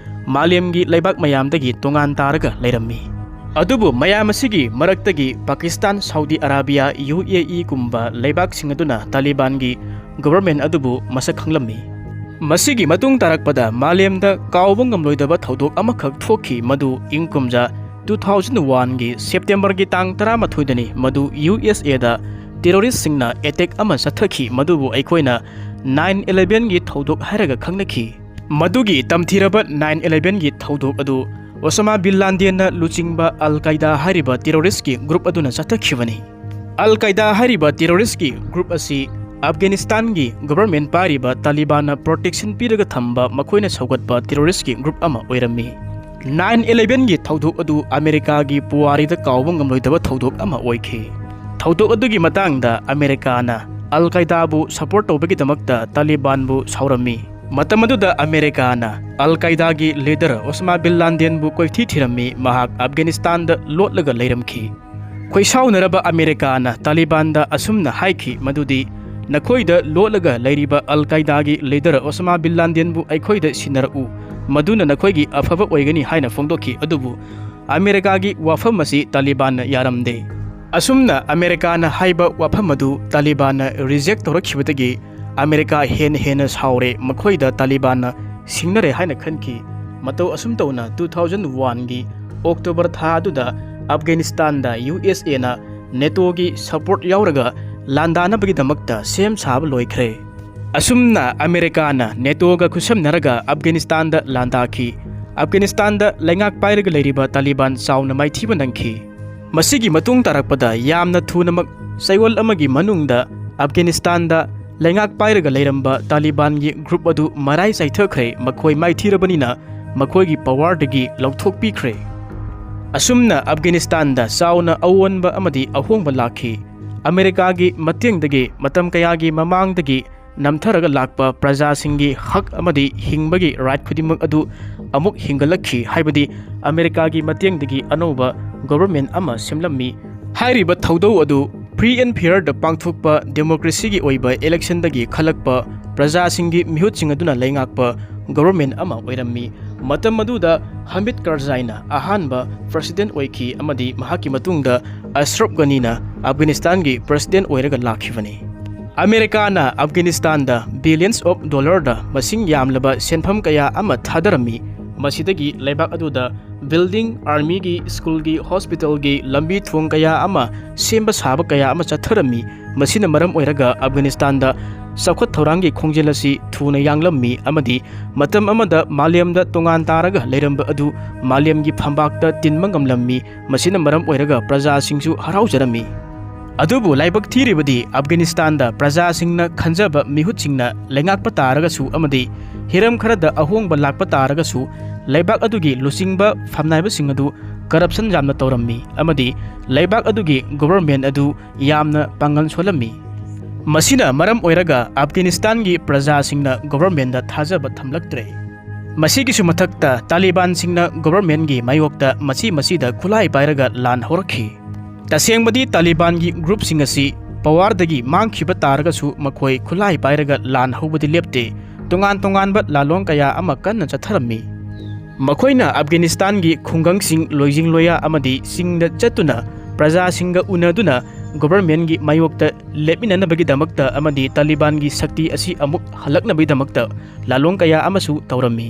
ꯃꯥꯂꯦꯝꯒꯤ ꯂꯩꯕꯥꯛ ꯃꯌꯥꯝꯗꯒꯤ ꯇꯣꯉꯥꯟ ꯇꯥꯔꯒ ꯂꯩꯔꯝꯃꯤ꯫ ꯑꯗꯨꯕꯨ ꯃꯌꯥꯝ ꯑꯁꯤꯒꯤ ꯃꯔꯛꯇꯒꯤ ꯄꯥꯀꯤꯁꯇꯥꯟ, ꯁꯥꯎꯗꯤ ꯑꯔꯥꯕꯤꯌꯥ, ꯌꯨ ꯑꯦ ꯏ ꯒꯨꯝꯕ ꯂꯩꯕꯥꯛꯁꯤꯡ ꯑꯗꯨꯅ ꯇꯥꯂꯤꯕꯥꯟꯒꯤ government ꯑꯗꯨꯕꯨ ꯃꯁꯛ ꯈꯪꯂꯝꯃꯤ꯫ ꯃꯁꯤꯒꯤ ꯃꯇꯨꯡ ꯇꯥꯔꯛꯄꯗ ꯃꯥꯂꯦꯝꯗ ꯀꯥꯎꯕ ꯉꯝꯂꯣꯏꯗꯕ ꯊꯧꯗꯣꯛ ꯑꯃꯈꯛ ꯊꯣꯛꯈꯤ, ꯃꯗꯨ ꯏꯪ ꯀꯨꯝꯖꯥ two thousand one ꯒꯤ September ꯒꯤ ꯇꯥꯡ ꯇꯔꯥꯃꯥꯊꯣꯏꯗꯅꯤ꯫ ꯃꯗꯨ ꯌꯨ ꯑꯦꯁ ꯑꯦꯗ terrorist ꯁꯤꯡꯅ attack ꯑꯃ ꯆꯠꯊꯈꯤ, ꯃꯗꯨꯕꯨ ꯑꯩꯈꯣꯏꯅ nine eleven ꯒꯤ ꯊꯧꯗꯣꯛ ꯍꯥꯏꯔꯒ ꯈꯪꯅꯈꯤ꯫ ꯃꯗꯨꯒꯤ ꯇꯝꯊꯤꯔꯕ nine eleven ꯒꯤ ꯊꯧꯗꯣꯛ ꯑꯗꯨ ꯑꯣꯁꯥꯃꯥ ꯕꯤꯟ ꯂꯥꯗꯦꯟꯅ ꯂꯨꯆꯤꯡꯕ ꯑꯜ ꯀꯥꯏꯗꯥ ꯍꯥꯏꯔꯤꯕ terrorist ꯀꯤ group ꯑꯗꯨꯅ ꯆꯠꯊꯈꯤꯕꯅꯤ꯫ ꯑꯜ ꯀꯥꯏꯗꯥ ꯍꯥꯏꯔꯤꯕ terrorist ꯀꯤ group ꯑꯁꯤ ꯑꯐꯒꯥꯅꯤꯁꯇꯥꯟꯒꯤ government ꯄꯥꯏꯔꯤꯕ ꯇꯥꯂꯤꯕꯥꯟꯅ protection ꯄꯤꯔꯒ ꯊꯝꯕ, ꯃꯈꯣꯏꯅ ꯁꯧꯒꯠꯄ terrorist ꯀꯤ group ꯑꯃ ꯑꯣꯏꯔꯝꯃꯤ꯫ Nine eleven ꯒꯤ ꯊꯧꯗꯣꯛ ꯑꯗꯨ ꯑꯃꯦꯔꯤꯀꯥꯒꯤ ꯄꯨꯋꯥꯔꯤꯗ ꯀꯥꯎꯕ ꯉꯝꯂꯣꯏꯗꯕ ꯊꯧꯗꯣꯛ ꯑꯃ ꯑꯣꯏꯈꯤ꯫ ꯊꯧꯗꯣꯛ ꯑꯗꯨꯒꯤ ꯃꯇꯥꯡꯗ ꯑꯃꯦꯔꯤꯀꯥꯅ ꯑꯜ ꯀꯥꯏꯗꯥꯕꯨ support ꯇꯧꯕꯒꯤꯗꯃꯛꯇ ꯇꯥꯂꯤꯕꯥꯟꯕꯨ ꯁꯥꯎꯔꯝꯃꯤ꯫ ꯃꯇꯝ ꯑꯗꯨꯗ ꯑꯃꯦꯔꯤꯀꯥꯅ ꯑꯜ ꯀꯥꯏꯗꯥꯒꯤ leader ꯑꯣꯁꯥꯃꯥ ꯕꯤꯟ ꯂꯥꯗꯦꯟꯕꯨ ꯀꯣꯏꯊꯤ ꯊꯤꯔꯝꯃꯤ, ꯃꯍꯥꯛ ꯑꯐꯒꯥꯅꯤꯁꯇꯥꯟꯗ ꯂꯣꯠꯂꯒ ꯂꯩꯔꯝꯈꯤ꯫ ꯈꯣꯏꯁꯥꯎꯅꯔꯕ ꯑꯃꯦꯔꯤꯀꯥꯅ ꯇꯥꯂꯤꯕꯥꯟꯗ ꯑꯁꯨꯝꯅ ꯍꯥꯏꯈꯤ ꯃꯗꯨꯗꯤ, "ꯅꯈꯣꯏꯗ ꯂꯣꯠꯂꯒ ꯂꯩꯔꯤꯕ ꯑꯜ ꯀꯥꯏꯗꯥꯒꯤ leader ꯑꯣꯁꯥꯃꯥ ꯕꯤꯟ ꯂꯥꯗꯦꯟꯕꯨ ꯑꯩꯈꯣꯏꯗ ꯁꯤꯟꯅꯔꯛꯎ, ꯃꯗꯨꯅ ꯅꯈꯣꯏꯒꯤ ꯑꯐꯕ ꯑꯣꯏꯒꯅꯤ" ꯍꯥꯏꯅ ꯐꯣꯡꯗꯣꯛꯈꯤ꯫ ꯑꯗꯨꯕꯨ ꯑꯃꯦꯔꯤꯀꯥꯒꯤ ꯋꯥꯐꯝ ꯑꯁꯤ ꯇꯥꯂꯤꯕꯥꯟꯅ ꯌꯥꯔꯝꯗꯦ꯫ ꯑꯁꯨꯝꯅ ꯑꯃꯦꯔꯤꯀꯥꯅ ꯍꯥꯏꯕ ꯋꯥꯐꯝ ꯑꯗꯨ ꯇꯥꯂꯤꯕꯥꯟꯅ reject ꯇꯧꯔꯛꯈꯤꯕꯗꯒꯤ ꯑꯃꯦꯔꯤꯀꯥ ꯍꯦꯟꯅ ꯍꯦꯟꯅ ꯁꯥꯎꯔꯦ꯫ ꯃꯈꯣꯏꯗ ꯇꯥꯂꯤꯕꯥꯟꯅ ꯁꯤꯡꯅꯔꯦ ꯍꯥꯏꯅ ꯈꯟꯈꯤ꯫ ꯃꯇꯧ ꯑꯁꯨꯝ ꯇꯧꯅ two thousand one ꯒꯤ October ꯊꯥ ꯑꯗꯨꯗ ꯑꯐꯒꯥꯅꯤꯁꯇꯥꯟꯗ ꯌꯨ ꯑꯦꯁ ꯑꯦꯅ ꯅꯦꯇꯣꯒꯤ support ꯌꯥꯎꯔꯒ ꯂꯥꯟꯗꯥꯅꯕꯒꯤꯗꯃꯛꯇ ꯁꯦꯝ ꯁꯥꯕ ꯂꯣꯏꯈ꯭ꯔꯦ꯫ ꯑꯁꯨꯝꯅ ꯑꯃꯦꯔꯤꯀꯥꯅ ꯅꯦꯇꯣꯒ ꯈꯨꯠꯁꯝꯅꯔꯒ ꯑꯐꯒꯥꯅꯤꯁꯇꯥꯟꯗ ꯂꯥꯟꯗꯥꯈꯤ꯫ ꯑꯐꯒꯥꯅꯤꯁꯇꯥꯟꯗ ꯂꯩꯉꯥꯛ ꯄꯥꯏꯔꯒ ꯂꯩꯔꯤꯕ ꯇꯥꯂꯤꯕꯥꯟ ꯆꯥꯎꯅ ꯃꯥꯏꯊꯤꯕ ꯅꯪꯈꯤ꯫ ꯃꯁꯤꯒꯤ ꯃꯇꯨꯡ ꯇꯥꯔꯛꯄꯗ ꯌꯥꯝꯅ ꯊꯨꯅꯃꯛ ꯆꯌꯣꯜ ꯑꯃꯒꯤ ꯃꯅꯨꯡꯗ ꯑꯐꯒꯥꯅꯤꯁꯇꯥꯟꯗ ꯂꯩꯉꯥꯛ ꯄꯥꯏꯔꯒ ꯂꯩꯔꯝꯕ ꯇꯥꯂꯤꯕꯥꯟꯒꯤ group ꯑꯗꯨ ꯃꯔꯥꯏ ꯆꯥꯏꯊꯈ꯭ꯔꯦ, ꯃꯈꯣꯏ ꯃꯥꯏꯊꯤꯔꯕꯅꯤꯅ ꯃꯈꯣꯏꯒꯤ power ꯗꯒꯤ ꯂꯧꯊꯣꯛꯄꯤꯈ꯭ꯔꯦ꯫ ꯑꯁꯨꯝꯅ ꯑꯐꯒꯥꯅꯤꯁꯇꯥꯟꯗ ꯆꯥꯎꯅ ꯑꯑꯣꯟꯕ ꯑꯃꯗꯤ ꯑꯍꯣꯡꯕ ꯂꯥꯛꯈꯤ꯫ ꯑꯃꯦꯔꯤꯀꯥꯒꯤ ꯃꯇꯦꯡꯗꯒꯤ ꯃꯇꯝ ꯀꯌꯥꯒꯤ ꯃꯃꯥꯡꯗꯒꯤ ꯅꯝꯊꯔꯒ ꯂꯥꯛꯄ ꯄ꯭ꯔꯖꯥꯁꯤꯡꯒꯤ ꯍꯛ ꯑꯃꯗꯤ ꯍꯤꯡꯕꯒꯤ right ꯈꯨꯗꯤꯡꯃꯛ ꯑꯗꯨ ꯑꯃꯨꯛ ꯍꯤꯡꯒꯠꯂꯛꯈꯤ, ꯍꯥꯏꯕꯗꯤ ꯑꯃꯦꯔꯤꯀꯥꯒꯤ ꯃꯇꯦꯡꯗꯒꯤ ꯑꯅꯧꯕ ꯒꯣꯚꯔꯟꯃꯦꯟꯠ ꯑꯃ ꯁꯦꯝꯂꯝꯃꯤ꯫ ꯍꯥꯏꯔꯤꯕ ꯊꯧꯗꯧ ꯑꯗꯨ free and fairꯗ ꯄꯥꯡꯊꯣꯛꯄ, ꯗꯦꯃꯣꯀ꯭ꯔꯦꯁꯤꯒꯤ ꯑꯣꯏꯕ ꯏꯂꯦꯛꯁꯟꯗꯒꯤ ꯈꯜꯂꯛꯄ, ꯄ꯭ꯔꯖꯥꯁꯤꯡꯒꯤ ꯃꯤꯍꯨꯠꯁꯤꯡ ꯑꯗꯨꯅ ꯂꯩꯉꯥꯛꯄ ꯒꯣꯚꯔꯟꯃꯦꯟꯠ ꯑꯃ ꯑꯣꯏꯔꯝꯃꯤ꯫ ꯃꯇꯝ ꯑꯗꯨꯗ ꯍꯥꯃꯤꯗ ꯀꯔꯖꯥꯏꯅ ꯑꯍꯥꯟꯕ ꯄ꯭ꯔꯦꯁꯤꯗꯦꯟꯠ ꯑꯣꯏꯈꯤ ꯑꯃꯗꯤ ꯃꯍꯥꯛꯀꯤ ꯃꯇꯨꯡꯗ ꯑꯁ꯭ꯔꯐ ꯒꯅꯤꯅ ꯑꯐꯒꯥꯅꯤꯁꯇꯥꯟꯒꯤ ꯄ꯭ꯔꯦꯁꯤꯗꯦꯟꯠ ꯑꯣꯏꯔꯒ ꯂꯥꯛꯈꯤꯕꯅꯤ꯫ ꯑꯃꯦꯔꯤꯀꯥꯅ ꯑꯐꯒꯥꯅꯤꯁꯇꯥꯟꯗ billions of dollarꯗ ꯃꯁꯤꯡ ꯌꯥꯝꯂꯕ ꯁꯦꯟꯐꯝ ꯀꯌꯥ ꯑꯃ ꯊꯥꯗꯔꯝꯃꯤ꯫ ꯃꯁꯤꯗꯒꯤ ꯂꯩꯕꯥꯛ ꯑꯗꯨꯗ building, ꯑꯥꯔꯃꯤꯒꯤ, ꯁ꯭ꯀꯨꯜꯒꯤ, ꯍꯣꯁꯄꯤꯇꯥꯜꯒꯤ, ꯂꯝꯕꯤ ꯊꯣꯡ ꯀꯌꯥ ꯑꯃ ꯁꯦꯝꯕ ꯁꯥꯕ ꯀꯌꯥ ꯑꯃ ꯆꯠꯊꯔꯝꯃꯤ꯫ ꯃꯁꯤꯅ ꯃꯔꯝ ꯑꯣꯏꯔꯒ ꯑꯐꯒꯥꯅꯤꯁꯇꯥꯟꯗ ꯆꯥꯎꯈꯠ ꯊꯧꯔꯥꯡꯒꯤ ꯈꯣꯡꯖꯦꯜ ꯑꯁꯤ ꯊꯨꯅ ꯌꯥꯡꯂꯝꯃꯤ ꯑꯃꯗꯤ ꯃꯇꯝ ꯑꯃꯗ ꯃꯥꯂꯦꯝꯗ ꯇꯣꯉꯥꯟ ꯇꯥꯔꯒ ꯂꯩꯔꯝꯕ ꯑꯗꯨ ꯃꯥꯂꯦꯝꯒꯤ ꯐꯝꯕꯥꯛꯇ ꯇꯤꯟꯕ ꯉꯝꯂꯝꯃꯤ꯫ ꯃꯁꯤꯅ ꯃꯔꯝ ꯑꯣꯏꯔꯒ ꯄ꯭ꯔꯖꯥꯁꯤꯡꯁꯨ ꯍꯔꯥꯎꯖꯔꯝꯃꯤ꯫ ꯑꯗꯨꯕꯨ ꯂꯥꯏꯕꯛ ꯊꯤꯔꯤꯕꯗꯤ ꯑꯐꯒꯥꯅꯤꯁꯇꯥꯟꯗ ꯄ꯭ꯔꯖꯥꯁꯤꯡꯅ ꯈꯟꯖꯕ ꯃꯤꯍꯨꯠꯁꯤꯡꯅ ꯂꯩꯉꯥꯛꯄ ꯇꯥꯔꯒꯁꯨ ꯑꯃꯗꯤ ꯍꯤꯔꯝ ꯈꯔꯗ ꯑꯍꯣꯡꯕ ꯂꯥꯛꯄ ꯇꯥꯔꯒꯁꯨ ꯂꯩꯕꯥꯛ ꯑꯗꯨꯒꯤ ꯂꯨꯆꯤꯡꯕ ꯐꯝꯅꯥꯏꯕꯁꯤꯡ ꯑꯗꯨ corruption ꯌꯥꯝꯅ ꯇꯧꯔꯝꯃꯤ ꯑꯃꯗꯤ ꯂꯩꯕꯥꯛ ꯑꯗꯨꯒꯤ ꯒꯣꯚꯔꯟꯃꯦꯟꯠ ꯑꯗꯨ ꯌꯥꯝꯅ ꯄꯥꯡꯒꯜ ꯁꯣꯜꯂꯝꯃꯤ꯫ ꯃꯁꯤꯅ ꯃꯔꯝ ꯑꯣꯏꯔꯒ ꯑꯐꯒꯥꯅꯤꯁꯇꯥꯟꯒꯤ ꯄ꯭ꯔꯖꯥꯁꯤꯡꯅ ꯒꯣꯚꯔꯟꯃꯦꯟꯠꯗ ꯊꯥꯖꯕ ꯊꯝꯂꯛꯇ꯭ꯔꯦ꯫ ꯃꯁꯤꯒꯤꯁꯨ ꯃꯊꯛꯇ ꯇꯥꯂꯤꯕꯥꯟꯁꯤꯡꯅ ꯒꯣꯚꯔꯟꯃꯦꯟꯠꯒꯤ ꯃꯥꯌꯣꯛꯇ ꯃꯆꯤ ꯃꯆꯤꯗ ꯈꯨꯠꯂꯥꯏ ꯄꯥꯏꯔꯒ ꯂꯥꯟ ꯍꯧꯔꯛꯈꯤ꯫ ꯇꯁꯦꯡꯕꯗꯤ ꯇꯥꯂꯤꯕꯥꯟꯒꯤ ꯒ꯭ꯔꯨꯞꯁꯤꯡ ꯑꯁꯤ ꯄꯋꯥꯔꯗꯒꯤ ꯃꯥꯡꯈꯤꯕ ꯇꯥꯔꯒꯁꯨ ꯃꯈꯣꯏ ꯈꯨꯠꯂꯥꯏ ꯄꯥꯏꯔꯒ ꯂꯥꯟ ꯍꯧꯕꯗꯤ ꯂꯦꯞꯇꯦ꯫ ꯇꯣꯉꯥꯟ ꯇꯣꯉꯥꯟꯕ ꯂꯥꯂꯣꯡ ꯀꯌꯥ ꯑꯃ ꯀꯟꯅ ꯆꯠꯊꯔꯝꯃꯤ꯫ ꯃꯈꯣꯏꯅ ꯑꯐꯒꯥꯅꯤꯁꯇꯥꯟꯒꯤ ꯈꯨꯡꯒꯪꯁꯤꯡ ꯂꯣꯏꯖꯤꯡ ꯂꯣꯌꯥ ꯑꯃꯗꯤ ꯆꯤꯡꯗ ꯆꯠꯇꯨꯅ ꯄ꯭ꯔꯖꯥꯁꯤꯡꯒ ꯎꯅꯗꯨꯅ ꯒꯣꯚꯔꯟꯃꯦꯟꯠꯒꯤ ꯃꯥꯌꯣꯛꯇ ꯂꯦꯞꯃꯤꯟꯅꯅꯕꯒꯤꯗꯃꯛꯇ ꯑꯃꯗꯤ ꯇꯥꯂꯤꯕꯥꯟꯒꯤ ꯁꯛꯇꯤ ꯑꯁꯤ ꯑꯃꯨꯛ ꯍꯜꯂꯛꯅꯕꯒꯤꯗꯃꯛꯇ ꯂꯥꯂꯣꯡ ꯀꯌꯥ ꯑꯃꯁꯨ ꯇꯧꯔꯝꯃꯤ꯫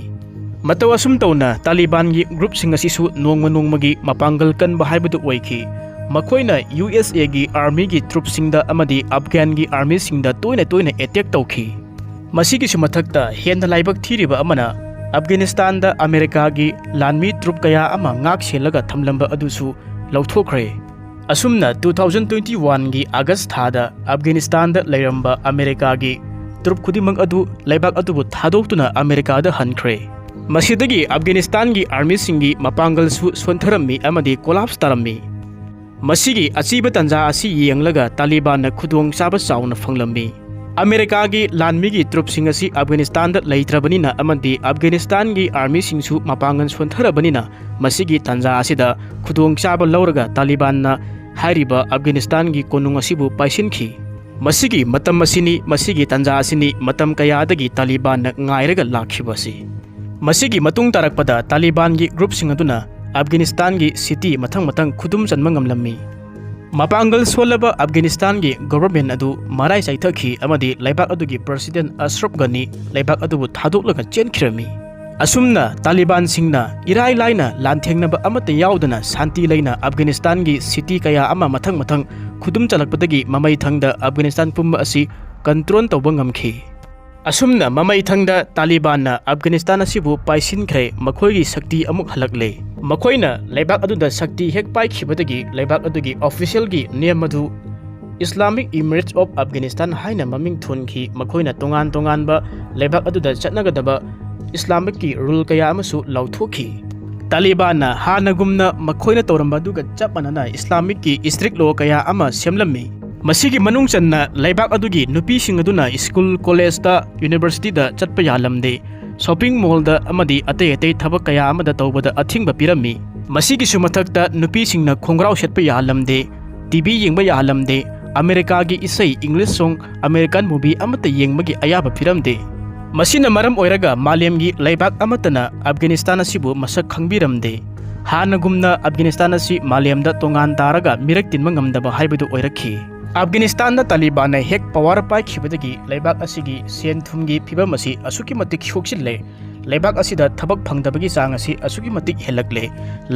ꯃꯇꯧ ꯑꯁꯨꯝ ꯇꯧꯅ ꯇꯥꯂꯤꯕꯥꯟꯒꯤ ꯒ꯭ꯔꯨꯞꯁꯤꯡ ꯑꯁꯤꯁꯨ ꯅꯣꯡꯃ ꯅꯣꯡꯃꯒꯤ ꯃꯄꯥꯡꯒꯜ ꯀꯟꯕ ꯍꯥꯏꯕꯗꯨ ꯑꯣꯏꯈꯤ꯫ ꯃꯈꯣꯏꯅ ꯌꯨ ꯑꯦꯁ ꯑꯦꯒꯤ ꯑꯥꯔꯃꯤꯒꯤ ꯇ꯭ꯔꯨꯞꯁꯤꯡꯗ ꯑꯃꯗꯤ ꯑꯐꯒꯥꯟꯒꯤ ꯑꯥꯔꯃꯤꯁꯤꯡꯗ ꯇꯣꯏꯅ ꯇꯣꯏꯅ ꯑꯦꯇꯦꯛ ꯇꯧꯈꯤ꯫ ꯃꯁꯤꯒꯤꯁꯨ ꯃꯊꯛꯇ ꯍꯦꯟꯅ ꯂꯥꯏꯕꯛ ꯊꯤꯔꯤꯕ ꯑꯃꯅ ꯑꯐꯒꯥꯅꯤꯁꯇꯥꯟꯗ ꯑꯃꯦꯔꯤꯀꯥꯒꯤ ꯂꯥꯟꯃꯤ ꯇ꯭ꯔꯨꯞ ꯀꯌꯥ ꯑꯃ ꯉꯥꯛ ꯁꯦꯜꯂꯒ ꯊꯝꯂꯝꯕ ꯑꯗꯨꯁꯨ ꯂꯧꯊꯣꯛꯈ꯭ꯔꯦ꯫ ꯑꯁꯨꯝꯅ two thousand twenty oneꯒꯤ ꯑꯥꯒꯁ ꯊꯥꯗ ꯑꯐꯒꯥꯅꯤꯁꯇꯥꯟꯗ ꯂꯩꯔꯝꯕ ꯑꯃꯦꯔꯤꯀꯥꯒꯤ ꯇ꯭ꯔꯨꯞ ꯈꯨꯗꯤꯡꯃꯛ ꯑꯗꯨ ꯂꯩꯕꯥꯛ ꯑꯗꯨꯕꯨ ꯊꯥꯗꯣꯛꯇꯨꯅ ꯑꯃꯦꯔꯤꯀꯥꯗ ꯍꯟꯈ꯭ꯔꯦ꯫ ꯃꯁꯤꯗꯒꯤ ꯑꯐꯒꯥꯅꯤꯁꯇꯥꯟꯒꯤ ꯑꯥꯔꯃꯤꯁꯤꯡꯒꯤ ꯃꯄꯥꯡꯒꯜꯁꯨ ꯁꯣꯟꯊꯔꯝꯃꯤ ꯑꯃꯗꯤ ꯀꯣꯂꯥꯞꯁ ꯇꯥꯔꯝꯃꯤ꯫ ꯃꯁꯤꯒꯤ ꯑꯆꯤꯕ ꯇꯥꯟꯖꯥ ꯑꯁꯤ ꯌꯦꯡꯂꯒ ꯇꯥꯂꯤꯕꯥꯟꯅ ꯈꯨꯗꯣꯡꯆꯥꯕ ꯆꯥꯎꯅ ꯐꯪꯂꯝꯃꯤ꯫ ꯑꯃꯦꯔꯤꯀꯥꯒꯤ ꯂꯥꯟꯃꯤꯒꯤ ꯇ꯭ꯔꯨꯞꯁꯤꯡ ꯑꯁꯤ ꯑꯐꯒꯥꯅꯤꯁꯇꯥꯟꯗ ꯂꯩꯇ꯭ꯔꯕꯅꯤꯅ ꯑꯃꯗꯤ ꯑꯐꯒꯥꯅꯤꯁꯇꯥꯟꯒꯤ ꯑꯥꯔꯃꯤꯁꯤꯡꯁꯨ ꯃꯄꯥꯡꯒꯜ ꯁꯣꯟꯊꯔꯕꯅꯤꯅ, ꯃꯁꯤꯒꯤ ꯇꯥꯟꯖꯥ ꯑꯁꯤꯗ ꯈꯨꯗꯣꯡꯆꯥꯕ ꯂꯧꯔꯒ ꯇꯥꯂꯤꯕꯥꯟꯅ ꯍꯥꯏꯔꯤꯕ ꯑꯐꯒꯥꯅꯤꯁꯇꯥꯟꯒꯤ ꯀꯣꯅꯨꯡ ꯑꯁꯤꯕꯨ ꯄꯥꯏꯁꯤꯟꯈꯤ꯫ ꯃꯁꯤꯒꯤ ꯃꯇꯝ ꯑꯁꯤꯅꯤ, ꯃꯁꯤꯒꯤ ꯇꯥꯟꯖꯥ ꯑꯁꯤꯅꯤ ꯃꯇꯝ ꯀꯌꯥꯗꯒꯤ ꯇꯥꯂꯤꯕꯥꯟꯅ ꯉꯥꯏꯔꯒ ꯂꯥꯛꯈꯤꯕ ꯑꯁꯤ꯫ ꯃꯁꯤꯒꯤ ꯃꯇꯨꯡ ꯇꯥꯔꯛꯄꯗ ꯇꯥꯂꯤꯕꯥꯟꯒꯤ ꯒ꯭ꯔꯨꯞꯁꯤꯡ ꯑꯗꯨꯅ ꯑꯐꯒꯥꯅꯤꯁꯇꯥꯟꯒꯤ ꯁꯤꯇꯤ ꯃꯊꯪ ꯃꯊꯪ ꯈꯨꯗꯨꯝ ꯆꯟꯕ ꯉꯝꯂꯝꯃꯤ꯫ ꯃꯄꯥꯡꯒꯜ ꯁꯣꯜꯂꯕ ꯑꯐꯒꯥꯅꯤꯁꯇꯥꯟꯒꯤ ꯒꯣꯚꯔꯟꯃꯦꯟꯠ ꯑꯗꯨ ꯃꯔꯥꯏ ꯆꯥꯏꯊꯈꯤ ꯑꯃꯗꯤ ꯂꯩꯕꯥꯛ ꯑꯗꯨꯒꯤ ꯄ꯭ꯔꯁꯤꯗꯦꯟꯠ ꯑꯁꯔꯐ ꯘꯅꯤ ꯂꯩꯕꯥꯛ ꯑꯗꯨꯕꯨ ꯊꯥꯗꯣꯛꯂꯒ ꯆꯦꯟꯈꯤꯔꯝꯃꯤ꯫ ꯑꯁꯨꯝꯅ ꯇꯥꯂꯤꯕꯥꯟꯁꯤꯡꯅ ꯏꯔꯥꯏ ꯂꯥꯏꯅ ꯂꯥꯟꯊꯦꯡꯅꯕ ꯑꯃꯠꯇ ꯌꯥꯎꯗꯅ ꯁꯥꯟꯇꯤ ꯂꯩꯅ ꯑꯐꯒꯥꯅꯤꯁꯇꯥꯟꯒꯤ ꯁꯤꯇꯤ ꯀꯌꯥ ꯑꯃ ꯃꯊꯪ ꯃꯊꯪ ꯈꯨꯗꯨꯝ ꯆꯜꯂꯛꯄꯗꯒꯤ ꯃꯃꯩ ꯊꯪꯗ ꯑꯐꯒꯥꯅꯤꯁꯇꯥꯟ ꯄꯨꯝꯕ ꯑꯁꯤ ꯀꯟꯇ꯭ꯔꯣꯜ ꯇꯧꯕ ꯉꯝꯈꯤ꯫ ꯑꯁꯨꯝꯅ ꯃꯃꯩ ꯊꯪꯗ ꯇꯥꯂꯤꯕꯥꯟꯅ ꯑꯐꯒꯥꯅꯤꯁꯇꯥꯟ ꯑꯁꯤꯕꯨ ꯄꯥꯏꯁꯤꯟꯈ꯭ꯔꯦ, ꯃꯈꯣꯏꯒꯤ ꯁꯛꯇꯤ ꯑꯃꯨꯛ ꯍꯜꯂꯛꯂꯦ꯫ ꯃꯈꯣꯏꯅ ꯂꯩꯕꯥꯛ ꯑꯗꯨꯗ ꯁꯛꯇꯤ ꯍꯦꯛ ꯄꯥꯏꯈꯤꯕꯗꯒꯤ ꯂꯩꯕꯥꯛ ꯑꯗꯨꯒꯤ ꯑꯣꯐꯤꯁꯤꯌꯦꯜꯒꯤ ꯅꯦꯝ ꯑꯗꯨ Islamic Emirates of Afghanistan ꯍꯥꯏꯅ ꯃꯃꯤꯡ ꯊꯣꯟꯈꯤ꯫ ꯃꯈꯣꯏꯅ ꯇꯣꯉꯥꯟ ꯇꯣꯉꯥꯟꯕ ꯂꯩꯕꯥꯛ ꯑꯗꯨꯗ ꯆꯠꯅꯒꯗꯕ ꯏꯁꯂꯥꯃꯤꯛꯀꯤ ꯔꯨꯜ ꯀꯌꯥ ꯑꯃꯁꯨ ꯂꯥꯎꯊꯣꯛꯈꯤ꯫ ꯇꯥꯂꯤꯕꯥꯟꯅ ꯍꯥꯟꯅꯒꯨꯝꯅ ꯃꯈꯣꯏꯅ ꯇꯧꯔꯝꯕ ꯑꯗꯨꯒ ꯆꯞ ꯃꯥꯟꯅꯅ ꯏꯁꯂꯥꯃꯤꯛꯀꯤ ꯏꯁꯇ꯭ꯔꯤꯛ ꯂꯣ ꯀꯌꯥ ꯑꯃ ꯁꯦꯝꯂꯝꯃꯤ꯫ ꯃꯁꯤꯒꯤ ꯃꯅꯨꯡ ꯆꯟꯅ ꯂꯩꯕꯥꯛ ꯑꯗꯨꯒꯤ ꯅꯨꯄꯤꯁꯤꯡ ꯑꯗꯨꯅ ꯁ꯭ꯀꯨꯜ, ꯀꯣꯂꯦꯖꯇ, ꯌꯨꯅꯤꯚꯔꯁꯤꯇꯤꯗ ꯆꯠꯄ ꯌꯥꯍꯜꯂꯝꯗꯦ꯫ ꯁꯣꯄꯤꯡ ꯃꯣꯜꯗ ꯑꯃꯗꯤ ꯑꯇꯩ ꯑꯇꯩ ꯊꯕꯛ ꯀꯌꯥ ꯑꯃꯗ ꯇꯧꯕꯗ ꯑꯊꯤꯡꯕ ꯄꯤꯔꯝꯃꯤ꯫ ꯃꯁꯤꯒꯤꯁꯨ ꯃꯊꯛꯇ ꯅꯨꯄꯤꯁꯤꯡꯅ ꯈꯣꯡꯒ꯭ꯔꯥꯎ ꯁꯦꯠꯄ ꯌꯥꯍꯜꯂꯝꯗꯦ, ꯇꯤꯚꯤ ꯌꯦꯡꯕ ꯌꯥꯍꯜꯂꯝꯗꯦ, ꯑꯃꯦꯔꯤꯀꯥꯒꯤ ꯏꯁꯩ, ꯏꯪꯂꯤꯁ ꯁꯣꯡ, ꯑꯃꯦꯔꯤꯀꯥꯟ ꯃꯨꯚꯤ ꯑꯃꯠꯇ ꯌꯦꯡꯕꯒꯤ ꯑꯌꯥꯕ ꯄꯤꯔꯝꯗꯦ꯫ ꯃꯁꯤꯅ ꯃꯔꯝ ꯑꯣꯏꯔꯒ ꯃꯥꯂꯦꯝꯒꯤ ꯂꯩꯕꯥꯛ ꯑꯃꯠꯇꯅ ꯑꯐꯒꯥꯅꯤꯁꯇꯥꯟ ꯑꯁꯤꯕꯨ ꯃꯁꯛ ꯈꯪꯕꯤꯔꯝꯗꯦ꯫ ꯍꯥꯟꯅꯒꯨꯝꯅ ꯑꯐꯒꯥꯅꯤꯁꯇꯥꯟ ꯑꯁꯤ ꯃꯥꯂꯦꯝꯗ ꯇꯣꯉꯥꯟ ꯇꯥꯔꯒ ꯃꯤꯔꯛ ꯇꯤꯟꯕ ꯉꯝꯗꯕ ꯍꯥꯏꯕꯗꯨ ꯑꯣꯏꯔꯛꯈꯤ꯫ ꯑꯐꯒꯥꯅꯤꯁꯇꯥꯟꯗ ꯇꯥꯂꯤꯕꯥꯟꯅ ꯍꯦꯛ ꯄꯋꯥꯔ ꯄꯥꯏꯈꯤꯕꯗꯒꯤ ꯂꯩꯕꯥꯛ ꯑꯁꯤꯒꯤ ꯁꯦꯟ ꯊꯨꯝꯒꯤ ꯐꯤꯕꯝ ꯑꯁꯤ ꯑꯁꯨꯛꯀꯤ ꯃꯇꯤꯛ ꯁꯣꯛꯆꯤꯜꯂꯦ꯫ ꯂꯩꯕꯥꯛ ꯑꯁꯤꯗ ꯊꯕꯛ ꯐꯪꯗꯕꯒꯤ ꯆꯥꯡ ꯑꯁꯤ ꯑꯁꯨꯛꯀꯤ ꯃꯇꯤꯛ ꯍꯦꯜꯂꯛꯂꯦ꯫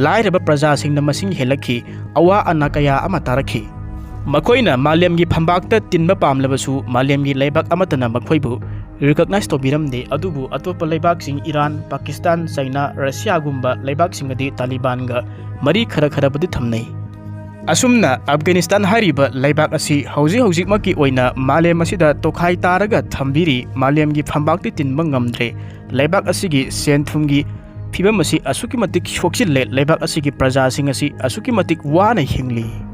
ꯂꯥꯏꯔꯕ ꯄ꯭ꯔꯖꯥꯁꯤꯡꯅ ꯃꯁꯤꯡ ꯍꯦꯜꯂꯛꯈꯤ꯫ ꯑꯋꯥ ꯑꯅꯥ ꯀꯌꯥ ꯑꯃ ꯇꯥꯔꯛꯈꯤ꯫ ꯃꯈꯣꯏꯅ ꯃꯥꯂꯦꯝꯒꯤ ꯐꯝꯕꯥꯛꯇ ꯇꯤꯟꯕ ꯄꯥꯝꯂꯕꯁꯨ ꯃꯥꯂꯦꯝꯒꯤ ꯂꯩꯕꯥꯛ ꯑꯃꯠꯇꯅ ꯃꯈꯣꯏꯕꯨ ꯔꯤꯀꯣꯛꯅꯥꯏꯖ ꯇꯧꯕꯤꯔꯝꯗꯦ꯫ ꯑꯗꯨꯕꯨ ꯑꯇꯣꯞꯄ ꯂꯩꯕꯥꯛꯁꯤꯡ, ꯏꯔꯥꯟ, ꯄꯥꯀꯤꯁꯇꯥꯟ, ꯆꯩꯅꯥ, ꯔꯁꯤꯌꯥꯒꯨꯝꯕ ꯂꯩꯕꯥꯛꯁꯤꯡ ꯑꯗꯤ ꯇꯥꯂꯤꯕꯥꯟꯒ ꯃꯔꯤ ꯈꯔ ꯈꯔꯕꯨꯗꯤ ꯊꯝꯅꯩ꯫ ꯑꯁꯨꯝꯅ ꯑꯐꯒꯥꯅꯤꯁꯇꯥꯟ ꯍꯥꯏꯔꯤꯕ ꯂꯩꯕꯥꯛ ꯑꯁꯤ ꯍꯧꯖꯤꯛ ꯍꯧꯖꯤꯛꯃꯛꯀꯤ ꯑꯣꯏꯅ ꯃꯥꯂꯦꯝ ꯑꯁꯤꯗ ꯇꯣꯈꯥꯏ ꯇꯥꯔꯒ ꯊꯝꯕꯤꯔꯤ꯫ ꯃꯥꯂꯦꯝꯒꯤ ꯐꯝꯕꯥꯛꯇꯤ ꯇꯤꯟꯕ ꯉꯝꯗ꯭ꯔꯦ꯫ ꯂꯩꯕꯥꯛ ꯑꯁꯤꯒꯤ ꯁꯦꯟ ꯊꯨꯝꯒꯤ ꯐꯤꯕꯝ ꯑꯁꯤ ꯑꯁꯨꯛꯀꯤ ꯃꯇꯤꯛ ꯁꯣꯛꯆꯤꯜꯂꯦ꯫ ꯂꯩꯕꯥꯛ ꯑꯁꯤꯒꯤ ꯄ꯭ꯔꯖꯥꯁꯤꯡ ꯑꯁꯤ ꯑꯁꯨꯛꯀꯤ ꯃꯇꯤꯛ ꯋꯥꯅ ꯍꯤꯡꯂꯤ꯫